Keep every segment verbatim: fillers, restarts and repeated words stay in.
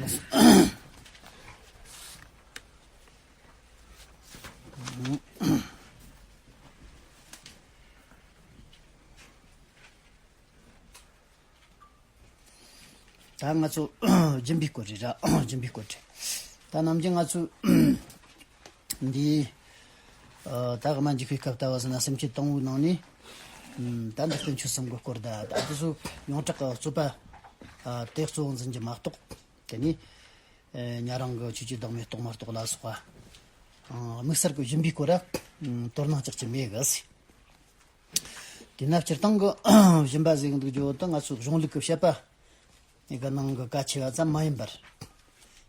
ད་ང་ཚོ་སྦྱིན་པའི་སྐོར་རེད་ར། སྦྱིན་པའི་སྐོར་རེད། ད་ནམ་རྒྱུན་ང་ཚོ་འདི་ཨ་ད་གི་མ་འཇིགས་པའི་སྐབས་ལྟ་བ་ཟིན་ན་སེམས་བསྐྱེད་དང་པོའི་ནང་ནས་ཨ་ད་འདི་སྟེང་ཆོས་གསུམ་གི་སྐོར་ད་ད་དེ་ཚོ་ཡོངས་གྲགས་ཀྱི་རྩོད་པ་ཨ་དེ་གཙོ་བོ་འཛིན་གྱི་མ་གཏོགས། དེ་ནས་ཨ་ཉན་རང་གི་ཆོས་ཀྱི་བདག་མེད་རྟོགས་མ་རྟོགས་ལ་སོགས་པ་ཨ་དམིགས་བསལ་གྱི་སྦྱིན་པའི་སྐོར་ར་ཨ་དོ་སྣང་ཅག་ཅི་མེད་གི་ཟེར། དེས་ན་སྤྱིར་བཏང་གི་སྦྱིན་པ་ཟེར་གི་འདུག་རྒྱུ་དེ་ང་ཚོའི་གཞུང་ལུགས་ཀྱི་བཤད་པ་གི་ནང་གི་གལ་ཆེ་བ་ཙམ་མ་ཡིན་པར།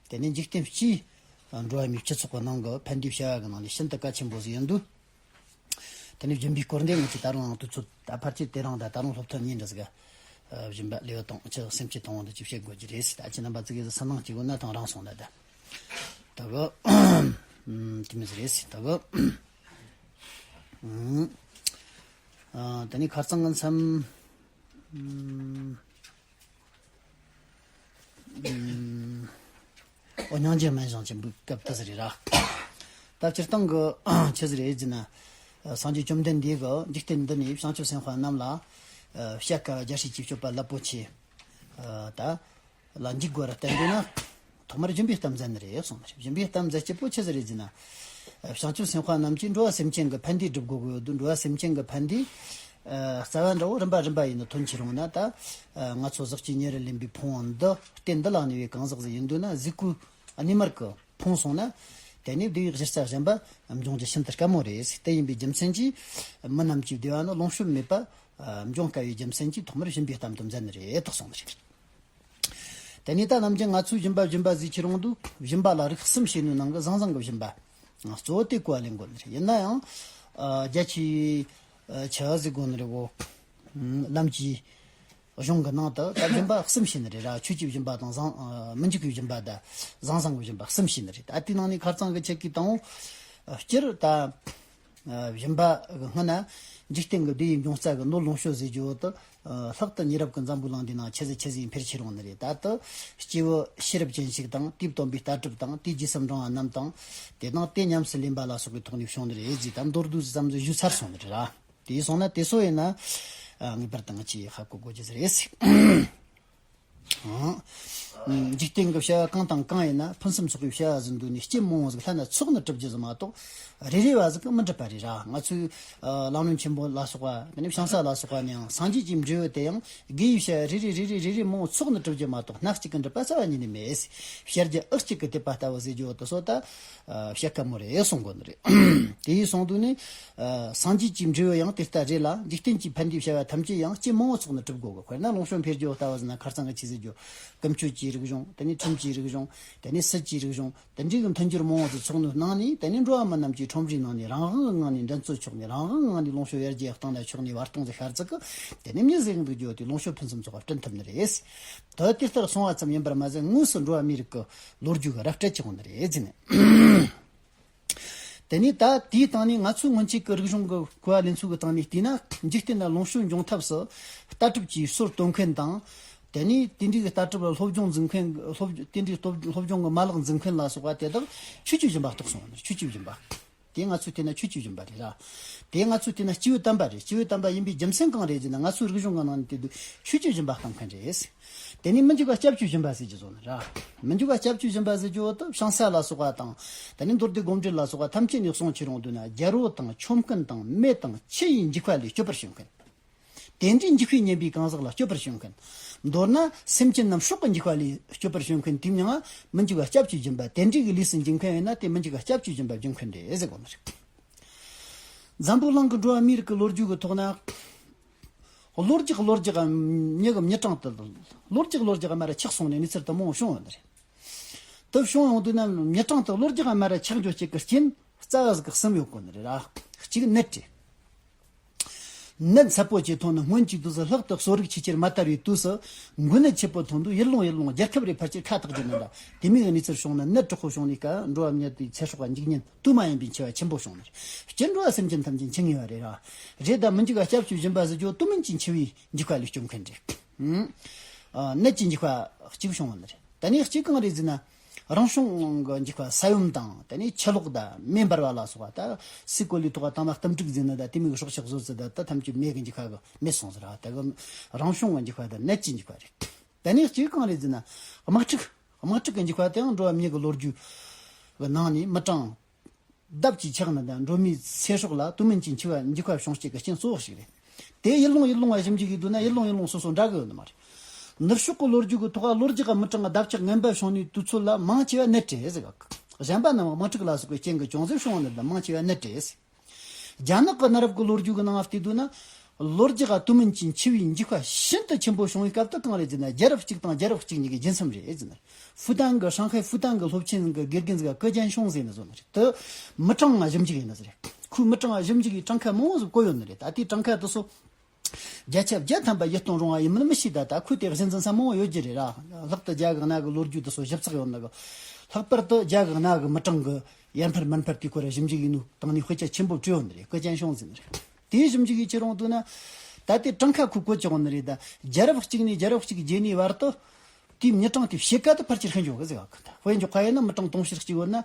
དེ་ནི་འཇིག་རྟེན་སྤྱིའི་འགྲོ་བ་མིའི་སྤྱི་ཚོགས་ཀྱི་ནང་གི་ཕན་བདེའི་བྱ་བ་གི་ནང་ནས་ཤིན་ཏུ་གལ་ཆེན་པོ་ཟིག་ཡིན་དུས། དེ་ནི་སྦྱིན་པའི་སྐོར་འདི་ངས་ཀྱི་ད་རུང་ཡང་དུས་ཚོད་ད་ཕལ་ཆེར་དེ་རིང་དང་ད་རུང་སློབ་ཐོན་གཉིས་འདྲ་ཟིག་ག་སྦྱིན་པ་ལེའུ་དང་ཆུ་སེམས་བསྐྱེད་དང་པོ་འདི་ཅིག་བཤད་དགོས་ཀྱི་རེད་ཟེར། ད་ཁྱེད་རྣམ་པ་ཚོ་གིས་སུན་སྣང་སྐྱེ་དགོས་ན་ཐང་རང་སོང་ད་ད། ད་གི་དེ་མི་ཟིག་རེད་ཟེར་ད་གི་ཨ་ད་ནི་ཁ་རྩང་གི་མཚམས། ཨོ་སྙིང་རྗེ་སྨན་ཞིང་ཆེན་པོའི་སྐབས་དེ་ཟིག་རེད་ར། ད་སྤྱིར་བཏང་གི་ཆི་ཟིག་རེད་ཟེར་ན། སངས་རྒྱས་བཅོམ་ལྡན་འདས་ཀྱིས་འཇིག་རྟེན་འདི་ནས་བྱང་ཆུབ་སེམས་དཔའ་རྣམས་ལ་ཨ་བཤད་དཀའ་བ་རྒྱལ་སྲས་ཀྱི་སྤྱོད་པ་རླབས་པོ་ཆེ་ཨ་ད་ལ་འཇུག་དགོས་ར་བསྟན་དགོས་ན། ཐོག་མར་སྦྱིན་པའི་གཏམ་མཛད་ནི་རེད་གསུངས་པ་རེད། སྦྱིན་པའི་གཏམ་མཛད་སྤྱི་པོ་ཆི་ཟིག་རེད་ཟེར་ན། བྱང་ཆུབ་སེམས་དཔའ་རྣམས་ཀྱིས་འགྲོ་བ་སེམས་ཅན་གྱི་ཕན་བདེ་སྒྲུབ་དགོས་ཀྱི་ཡོད་དུས། འགྲོ་བ་སེམས་ཅན་གྱི་ཕན་བདེ་ཨ་རྩ་བ་འདྲ་བོ་རིམ་པ་རིམ་པ་ཡིན་ནི་ཐོན་ཆེ་རུང་ན། ད་ཨ་ང་ཚོ་ཟག་བཅས་ཉེ་རུ་ལེན་པའི་ཕུང་བོ་འདི་རྟེན་འདི་ལ་གནས་པའི་གང་ཟག་ཟིག་ཡིན་དུས་ན། གཟུགས་སྐུ་གནས་མལ་གྱི་ཕུང་སོང་ན། དེ་ནས་བདེ་བའི་གཞིར་ས་གཞན་པ་འབྱུང་རྒྱུ་ཤིན་ཏུ་དཀའ་མོ་རེད། དེ་ཡིན་པའི་རྒྱུ་མཚན་གྱིས་མི་རྣམས་ཀྱི་བདེ་བ་ནི་ལོངས་སྤྱོད་མེད་པ་ཨ་འབྱུང་དཀའ་བའི་རྒྱུ་མཚན་གྱིས་ཐོག་མར་སྦྱིན་པའི་གཏམ་དུ་མཛད་ནི་རེད་དོ་གསུངས་པ་རེད། དེ་ནས་ད་ནམ་རྒྱུན་ང་ཚོས་སྦྱིན་པ་སྦྱིན་པ་ཟེར་ཁྱེར་ཡོང་དུས། སྦྱིན་པ་ལ་རིགས་གསུམ་ཕྱེ་ནོའི་ནང་གི་ཟང་ཟིང་གི་སྦྱིན་པ་གཙོ་བོ་དེ་གོ་བ་ལེན་དགོས་ནི་རེད། ཡིན་ན་ཡང་ཨ་རྒྱ་ཆེའི་ཨ་ཆ་ཟིག་དགོས་ནི་རེད་གོ། ལམ་གྱི་གཞུང་གི་ནང་དུ་ད་སྦྱིན་པ་གསུམ་ཕྱེ་ནི་རེད་ར། ཆོས་ཀྱི་སྦྱིན་པ་དང་ཟང་ཨ་མི་འཇིགས་པའི་སྦྱིན་པ་དང་ཟང་ཟིང་གི་སྦྱིན་པ་གསུམ་ཕྱེ་ནི་རེད། ད་དེའི་ནང་ནས་ཁ་རྩང་གི་ཆེད་ཀྱི་དང་པོ་སྤྱིར་ད། ཨ་སྦྱིན་པ་གི་སྔོན་ན་འཇིག་རྟེན་གྱི་བདེ་བའི་འབྱུང་རྩ་གི་ནོར་ལོངས་སྤྱོད་ཟེར་རྒྱུ་བོ་དེ་ཨ་ལྷག་ཏུ་ཉེ་རབས་ཀྱི་འཛམ་བུ་གླིང་འདིའི་ནང་ཆི་ཟིག་ཆི་ཟིག་འཕེལ་ཆེ་རུང་ནི་རེད། ད་དེ་སྐྱེས་བུ་ཤེས་རབ་ཅན་ཞིག་དང་། དེས་བཏོན་པའི་ལྟ་གྲུབ་དང་། དེའི་རྗེས་སུ་འབྲང་བ་རྣམས་དང་། དེ་དང་དེ་ཉམས་སུ་ལེན་པ་ལ་སོགས་པའི་ཐོག་ནས་བྱུང་ནི་རེད་ཟེར། ད་མདོར་བསྡུས་ཙམ་ཟིག་ཞུས་ཚར་སོང་ནི་རེད་ར། དེ་སོང་ན་དེ་ཚོ་ཡིན་ན་ཨ་ངེས་པར་དུ་ང་ཚོས་ཧ་གོ་དགོས་རྒྱུ་ཟིག་རེད། ཨང་། འཇིག་རྟེན་གྱི་བྱ་བ་གང་དང་གང་ཡིན་ན། ཕུན་སུམ་ཚོགས་པའི་བྱ་བ་ཟིག་འདོད་ནས་སྐྱེ་མང་བོ་ཟིག་ལྷན་ན་ཚོགས་ནས་གྲུབ་རྒྱུ་ཟིག་མ་གཏོགས། རེ་རེ་བ་ཟིག་གིས་མི་འགྲུབ་པ་རེད་ར། ང་ཚོའི་ཨ་གླེང་སློང་ཆེན་པོ་ལ་སོགས་པ། དེ་ནས་བྱང་ས་ལ་སོགས་པ་ནས་ཡང་སངས་རྒྱས་ཀྱི་འབྲས་བུ་དེ་ཡང་དགེ་བའི་བྱ་བ་རེ་རེ་རེ་རེ་རེ་རེ་མང་བོ་ཚོགས་ནས་གྲུབ་རྒྱུ་མ་གཏོགས། སྣ་གཅིག་གིས་འགྲུབ་པ་རྩ་བ་ཉིད་ནས་མེད། བྱ་རྒྱུ་ཨག་གཅིག་གིས་དེད་པ་ལྟ་བུ་ཟེར་རྒྱུ་བོ་དེ་ཚོ་ད་ཨ་བཤད་དཀའ་མོ་རེད་གསུང་དགོས་ནི་རེད། དེ་ཡིན་སོང་དུས་ནི། ཨ་སངས་རྒྱས་ཀྱི་འབྲས་བུ་ཡང་དེ་ལྟ་རེད་ལ། འཇིག་རྟེན་གྱི་ཕན་བདེའི་བྱ་བ་ཐམས་ཅད་ཡང་སྐྱེ་མང་བོ་ཚོགས་ནས་གྲུབ་དགོས་གི། དཔེར་ན་ལོངས་སྤྱོད་འཕེལ་རྒྱུ་ལྟ་བུ་ཟིན་ན། ཁ་རྩང་གི་ཆི་ཟེར་རྒྱུ། ཀུན་སྤྱོད་ཀྱི་རིག་གཞུང་། དེ་ནས་ཁྲིམས་ཀྱི་རིག་གཞུང་། དེ་ནས་སྲིད་ཀྱི་རིག་གཞུང་། དེ་འདྲའི་གི་མཐུན་སྦྱོར་མང་བོ་ཚོགས་ནོའི་ནང་ནས། དེ་ནས་འགྲོ་བ་མི་རྣམས་ཀྱི་ཁྲོམ་རའི་ནང་ནས་རང་དབང་གི་ངང་ནས་འགྲན་རྩོད་ཆོག་ནས། རང་དབང་གི་ངང་ནས་ལོངས་སྤྱོད་ཡར་རྒྱས་གཏོང་ལ་ཆོག་ནས། བར་སྟོང་ཟིག་ཤར་ཚིག་གི། དེ་ནས་མྱི་ཟེར་གི་འདུག་རྒྱུ་དེ་ལོངས་སྤྱོད་ཕུན་སུམ་ཚོགས་པ་བསྐྲུན་ཐུབ་ནི་རེད། དེ་དེ་ལྟར་སོང་བ་ཙམ་ཡིན་པར་མ་ཟད། དངོས་སུ་འགྲོ་བ་མིའི་རིགས་ཀྱི་ལོ་རྒྱུས་ཀྱི་ར་སྤྲོད་ཀྱི་ཡོང་ནི་རེད་ཟེར་ནས། དེ་ནས་ད་དེའི་སྟེང་ནས་ང་ཚོའི་སྔོན་ཆད་ཀྱི་རིག་གཞུང་གི་གོ་བ་ལེན་ཚུལ་གྱི་སྟེང་ནས་བལྟས་ན། འཇིག་རྟེན་ན་ལོངས་སྤྱོད་འབྱུང་ཐབས་སུ་ལྟ་གྲུབ་ཀྱི་སྲོལ་གཏོད་མཁན་དང་། དེ་ནས་དེ་འདྲའི་གི་ལྟ་གྲུབ་ལ་སློབ་སྦྱོང་འཛིན་མཁན། སློབ་དེ་འདྲའི་སློབ་སློབ་སྦྱོང་གི་མ་ལག་འཛིན་མཁན་ལ་སོགས་པ་དེ་དག་ཆོས་ཀྱི་སྦྱིན་པ་གཏོགས་སོང་བ་ནི། ཆོས་ཀྱི་སྦྱིན་པ། དེ་ང་ཚོས་བལྟས་ན་ཆོས་ཀྱི་སྦྱིན་པ་རེད་ར། དེ་ང་ཚོས་བལྟས་ན་སྐྱེས་བུ་དམ་པ་རེད། སྐྱེས་བུ་དམ་པ་ཡིན་པའི་རྒྱུ་མཚན་གང་རེད་ཟེར་ན། ང་ཚོའི་རིག་གཞུང་གི་ནང་ནས་བལྟས་དུས་ཆོས་ཀྱི་སྦྱིན་པ་གཏོང་མཁན་རེད། དེ་ནས་མི་འཇིགས་པ་སྐྱབས་བཅོལ་སྦྱིན་པ་ཟེར་གྱི་བཟོ་ནི་ར། མི་འཇིགས་པ་སྐྱབས་བཅོལ་སྦྱིན་པ་ཟེར་རྒྱུ་བོ་དེ་བྱང་ས་ལ་སོགས་པ་དང་། དེ་ནས་མདོ་སྡེ་དགོངས་འགྲེལ་ལ་སོགས་པ་ཐམས་ཅད་ནས་གསུངས་ཁྱེར་ཡོང་དུས་ན། རྒྱལ་པོ་དང་ཆོམ་རྐུན་དང་མི་དང་ཁྱི་ཡི་འཇིགས་པ་ལས་སྐྱོབ་པར་བྱོན་མཁན། དེ་འདྲའི་འཇིགས་པས་ཉེན་པའི་གང་ཟག་ལ་སྐྱོབ་པར་བྱོན་མཁན། མདོར་ན་སེམས་ཅན་རྣམས་སྲོག་གི་འཇིགས་པ་ལས་སྐྱོབ་པར་བྱོན་མཁན་དེའི་མིང་ང་མི་འཇིགས་པ་སྐྱབས་བཅོལ་སྦྱིན་པ། དེ་འདྲའི་གི་ལུས་སུ་འཇུག་མཁན་ཡིན་ན་དེ་མི་འཇིགས་པ་སྐྱབས་བཅོལ་སྦྱིན་པ་སྦྱིན་མཁན་རེད་ཟེར་གོ་ནི་རེད། འཛམ་བུ་གླིང་གི་འགྲོ་བ་མིའི་རིགས་ཀྱི་ལོ་རྒྱུས་ཀྱི་ཐོག་ན། གློ་རྒྱག་གློ་རྒྱག་མྱི་གི་མྱི་གྲངས་དེ། གློ་རྒྱག་གློ་རྒྱག་མར་ཆག་སོང་ནས་གནས་ཚུལ་དེ་མང་བོ་བྱུང་ཡོད་ནི་རེད། དེ་བྱུང་ཡོང་དུས་ན་མྱི་གྲངས་དེ་གློ་རྒྱག་མར་ཆག་འགྱོ་བྱེད་ཀྱི་རྐྱེན་རྩ་བ་ཟིག་གསུམ་ཡོད་གོ་ནི་རེད་ར། གཅིག་ནད་རེད། ནད་ཚ་པོ་ཆེ་ཐོན་ནས་སྔོན་གྱི་དུས་སུ་ལྷག་ཏུ་གསོ་རིག་ཆེས་ཆེར་མ་དར་བའི་དུས་སུ། འགོས་ནད་ཆེ་པོ་ཐོན་དུས་ཡུལ་ལུང་ཡུལ་ལུང་རྒྱལ་ཁབ་རེ་ཕལ་ཆེར་ཁ་བཏགས་རྒྱུ་ནི་འདྲ། དེ་མིན་གྱི་གནས་ཚུལ་བྱུང་ན། ནད་དྲག་པོ་བྱུང་ནས་ཀ་འགྲོ་བ་མྱི་དེའི་ཚེ་སྲོག་ག་འཇིགས་ཉེན་དུ་མ་ཡིན་པའི་འཆི་བ་ཆེན་པོ་བྱུང་ནི་རེད། སྤྱིར་འགྲོ་བ་སེམས་ཅན་ཐམས་ཅད་འཆི་ངེས་པ་རེད་ར། རེད། ད་མི་འཇིགས་པ་སྐྱབས་བཅོལ་སྦྱིན་པ་ཟེར་རྒྱུ་དུ་མིན་གྱི་འཆི་བའི་འཇིགས་པ་ལས་སྐྱོབ་མཁན་རེད། ཨ་ནད་ཀྱི་འཇིགས་པ་གཅིག་བྱུང་བ་ནི་རེད། དེ་ནས་གཅིག་གང་རེད་ཟེར་ན། རང་བྱུང་གི་འཇིགས་པ་ས་ཡོམ་དང་། དེ་ནས་ཆུ་ལོག་དང་མེ་འབར་བ་ལ་སོགས་པ། ད་སའི་གོ་ལའི་ཐོག་ག་དྭངས་མ་གཏུམ་དྲུག་ཟེར་ན། ད་དེ་མོ་གི་སྲོག་ཆགས་བཟོ་ཚུལ་ད་ད་ཐམས་ཅད་མེ་གི་འཇིགས་པ་གིས་མེད་སོང་ཟེར་ར། ད་གི་རང་བྱུང་གི་འཇིགས་པ་དང་ནད་ཀྱི་འཇིགས་པ་རེད། དེ་ནས་གཅིག་གང་རེད་ཟེར་ན། དམག་འཁྲུག་དམག་འཁྲུག་གི་འཇིགས་པ་དེའང་འགྲོ་བ་མིའི་གི་ལོ་རྒྱུས་གི་ནང་ནས་མི་གྲངས་ལྡབ་གཅིག་ཆག་ནི་དང་། འགྲོ་མིའི་ཚེ་སྲོག་ལ་དུས་མིན་གྱི་འཆི་བ་འཇིགས་པ་བྱུང་སྤྱད་ཀྱི་རྐྱེན་གཙོ་བོ་ཞིག་རེད། དེ་ཡུལ་ལུང་ཡུལ་ལུང་བ་ཞིབ་འཇུག་གིས་བསྡུར་ན། ཡུལ་ལུང་ཡུལ་ལུང་སོ་སོ་འདྲ་གི་ཡོད་ནི་མ་རེད། ནུབ་ཕྱོགས་ཀྱི་ལོ་རྒྱུས་ཀྱི་ཐོག་ལ་ལོ་རྒྱུས་ཀྱི་མི་གྲངས་ལྡབ་ཆག་ངན་པ་བྱུང་ནས་དུས་ཚོད་ལ་མང་ཆེ་བ་ནད་རེད་ཟེར་གི། གཞན་པ་རྣམས་དམག་འཁྲུག་ལ་སོགས་པའི་རྐྱེན་གྱིས་བྱུང་ཟེར་བྱུང་བ་ནི་དང་། མང་ཆེ་བ་ནད་རེད། རྒྱ་ནག་གི་གནའ་རབས་ཀྱི་ལོ་རྒྱུས་ཀྱི་ནང་བལྟས་བསྡད་ན། ལོ་རྒྱུས་ཀྱི་དུས་མིན་གྱི་འཆི་བའི་འཇིགས་པ་ཤིན་ཏུ་ཆེན་པོ་བྱུང་བའི་སྐབས་དེ་གང་རེད་ཟེར་ན། རྒྱལ་རབས་གཅིག་དང་རྒྱལ་རབས་གཅིག་གཉིས་ཀྱི་རྗེས་མཚམས་རེད་ཟེར་ན། ཧྥུ་ཏན་གྱི་ཧྲང་ཧའེ་ཧྥུ་ཏན་གྱི་སློབ་ཆེན་གྱི་དགེ་རྒན་ཟིག་གིས་ཀེ་ཅན་ཤུང་ཟེར་ནི་བཟོ་ནི་རེད། དེ་མི་གྲངས་ང་ཞིབ་འཇུག་ཡིན་ནི་ཟིག་རེད། ཁོས་མི་གྲངས་ང་ཞིབ་འཇུག་གིས་གྲངས་ཀ་མང་བོ་ཟིག་བཀོད་ཡོད་ནི་རེད། ད་ལྟའི་གྲངས་ཀ་དེ་ཚོ་བརྒྱ་ཆ་བརྒྱ་ཐམ་པ་ཡིད་རྟོན་རུང་བ་ཡིན་མིན་མི་ཤེས། ད་ད་ཁོས་དེ་གཞི་འཛིན་ས་མང་བོ་ཡོད་རྒྱུ་རེད་ར། ལྷག་ཏུ་རྒྱ་གི་གནའ་གི་ལོ་རྒྱུས་དེ་ཚོ་ཞིབ་ཚགས་ཡོད་ནི་གི། ལྷག་པར་དུ་རྒྱ་གི་གནའ་གི་མི་གྲངས་གི་ཡར་འཕར་མར་འཕར་དེའི་སྐོར་ཞིབ་འཇུག་ཡིན་ནོ་དང་ནི་དཔེ་ཆ་ཆེན་པོ་བྲིས་ཡོད་ནི་རེད། ཀེ་ཅན་ཤུང་ཟེར་ནི་རེད། དེའི་ཞིབ་འཇུག་གིས་ཁྱེར་ཡོང་དུས་ན། ད་ལྟའི་གྲངས་ཀ་ཁོས་བཀོད་ཀྱི་ཡོད་ནི་རེད། ད་རྒྱལ་རབས་གཅིག་ནས་རྒྱལ་རབས་གཅིག་བརྒྱད་ནས་བར་དུ་དེའི་མི་གྲངས་དེ་ཕྱེད་ཀ་དེ་ཕལ་ཆེར་ཤི་འགྲོ་གི་ཟེར་བ་གི། ད་དཔེ་འཇོག་པ་ཡིན་ན་མི་གྲངས་དུང་ཕྱུར་གཅིག་ཡོད་ན་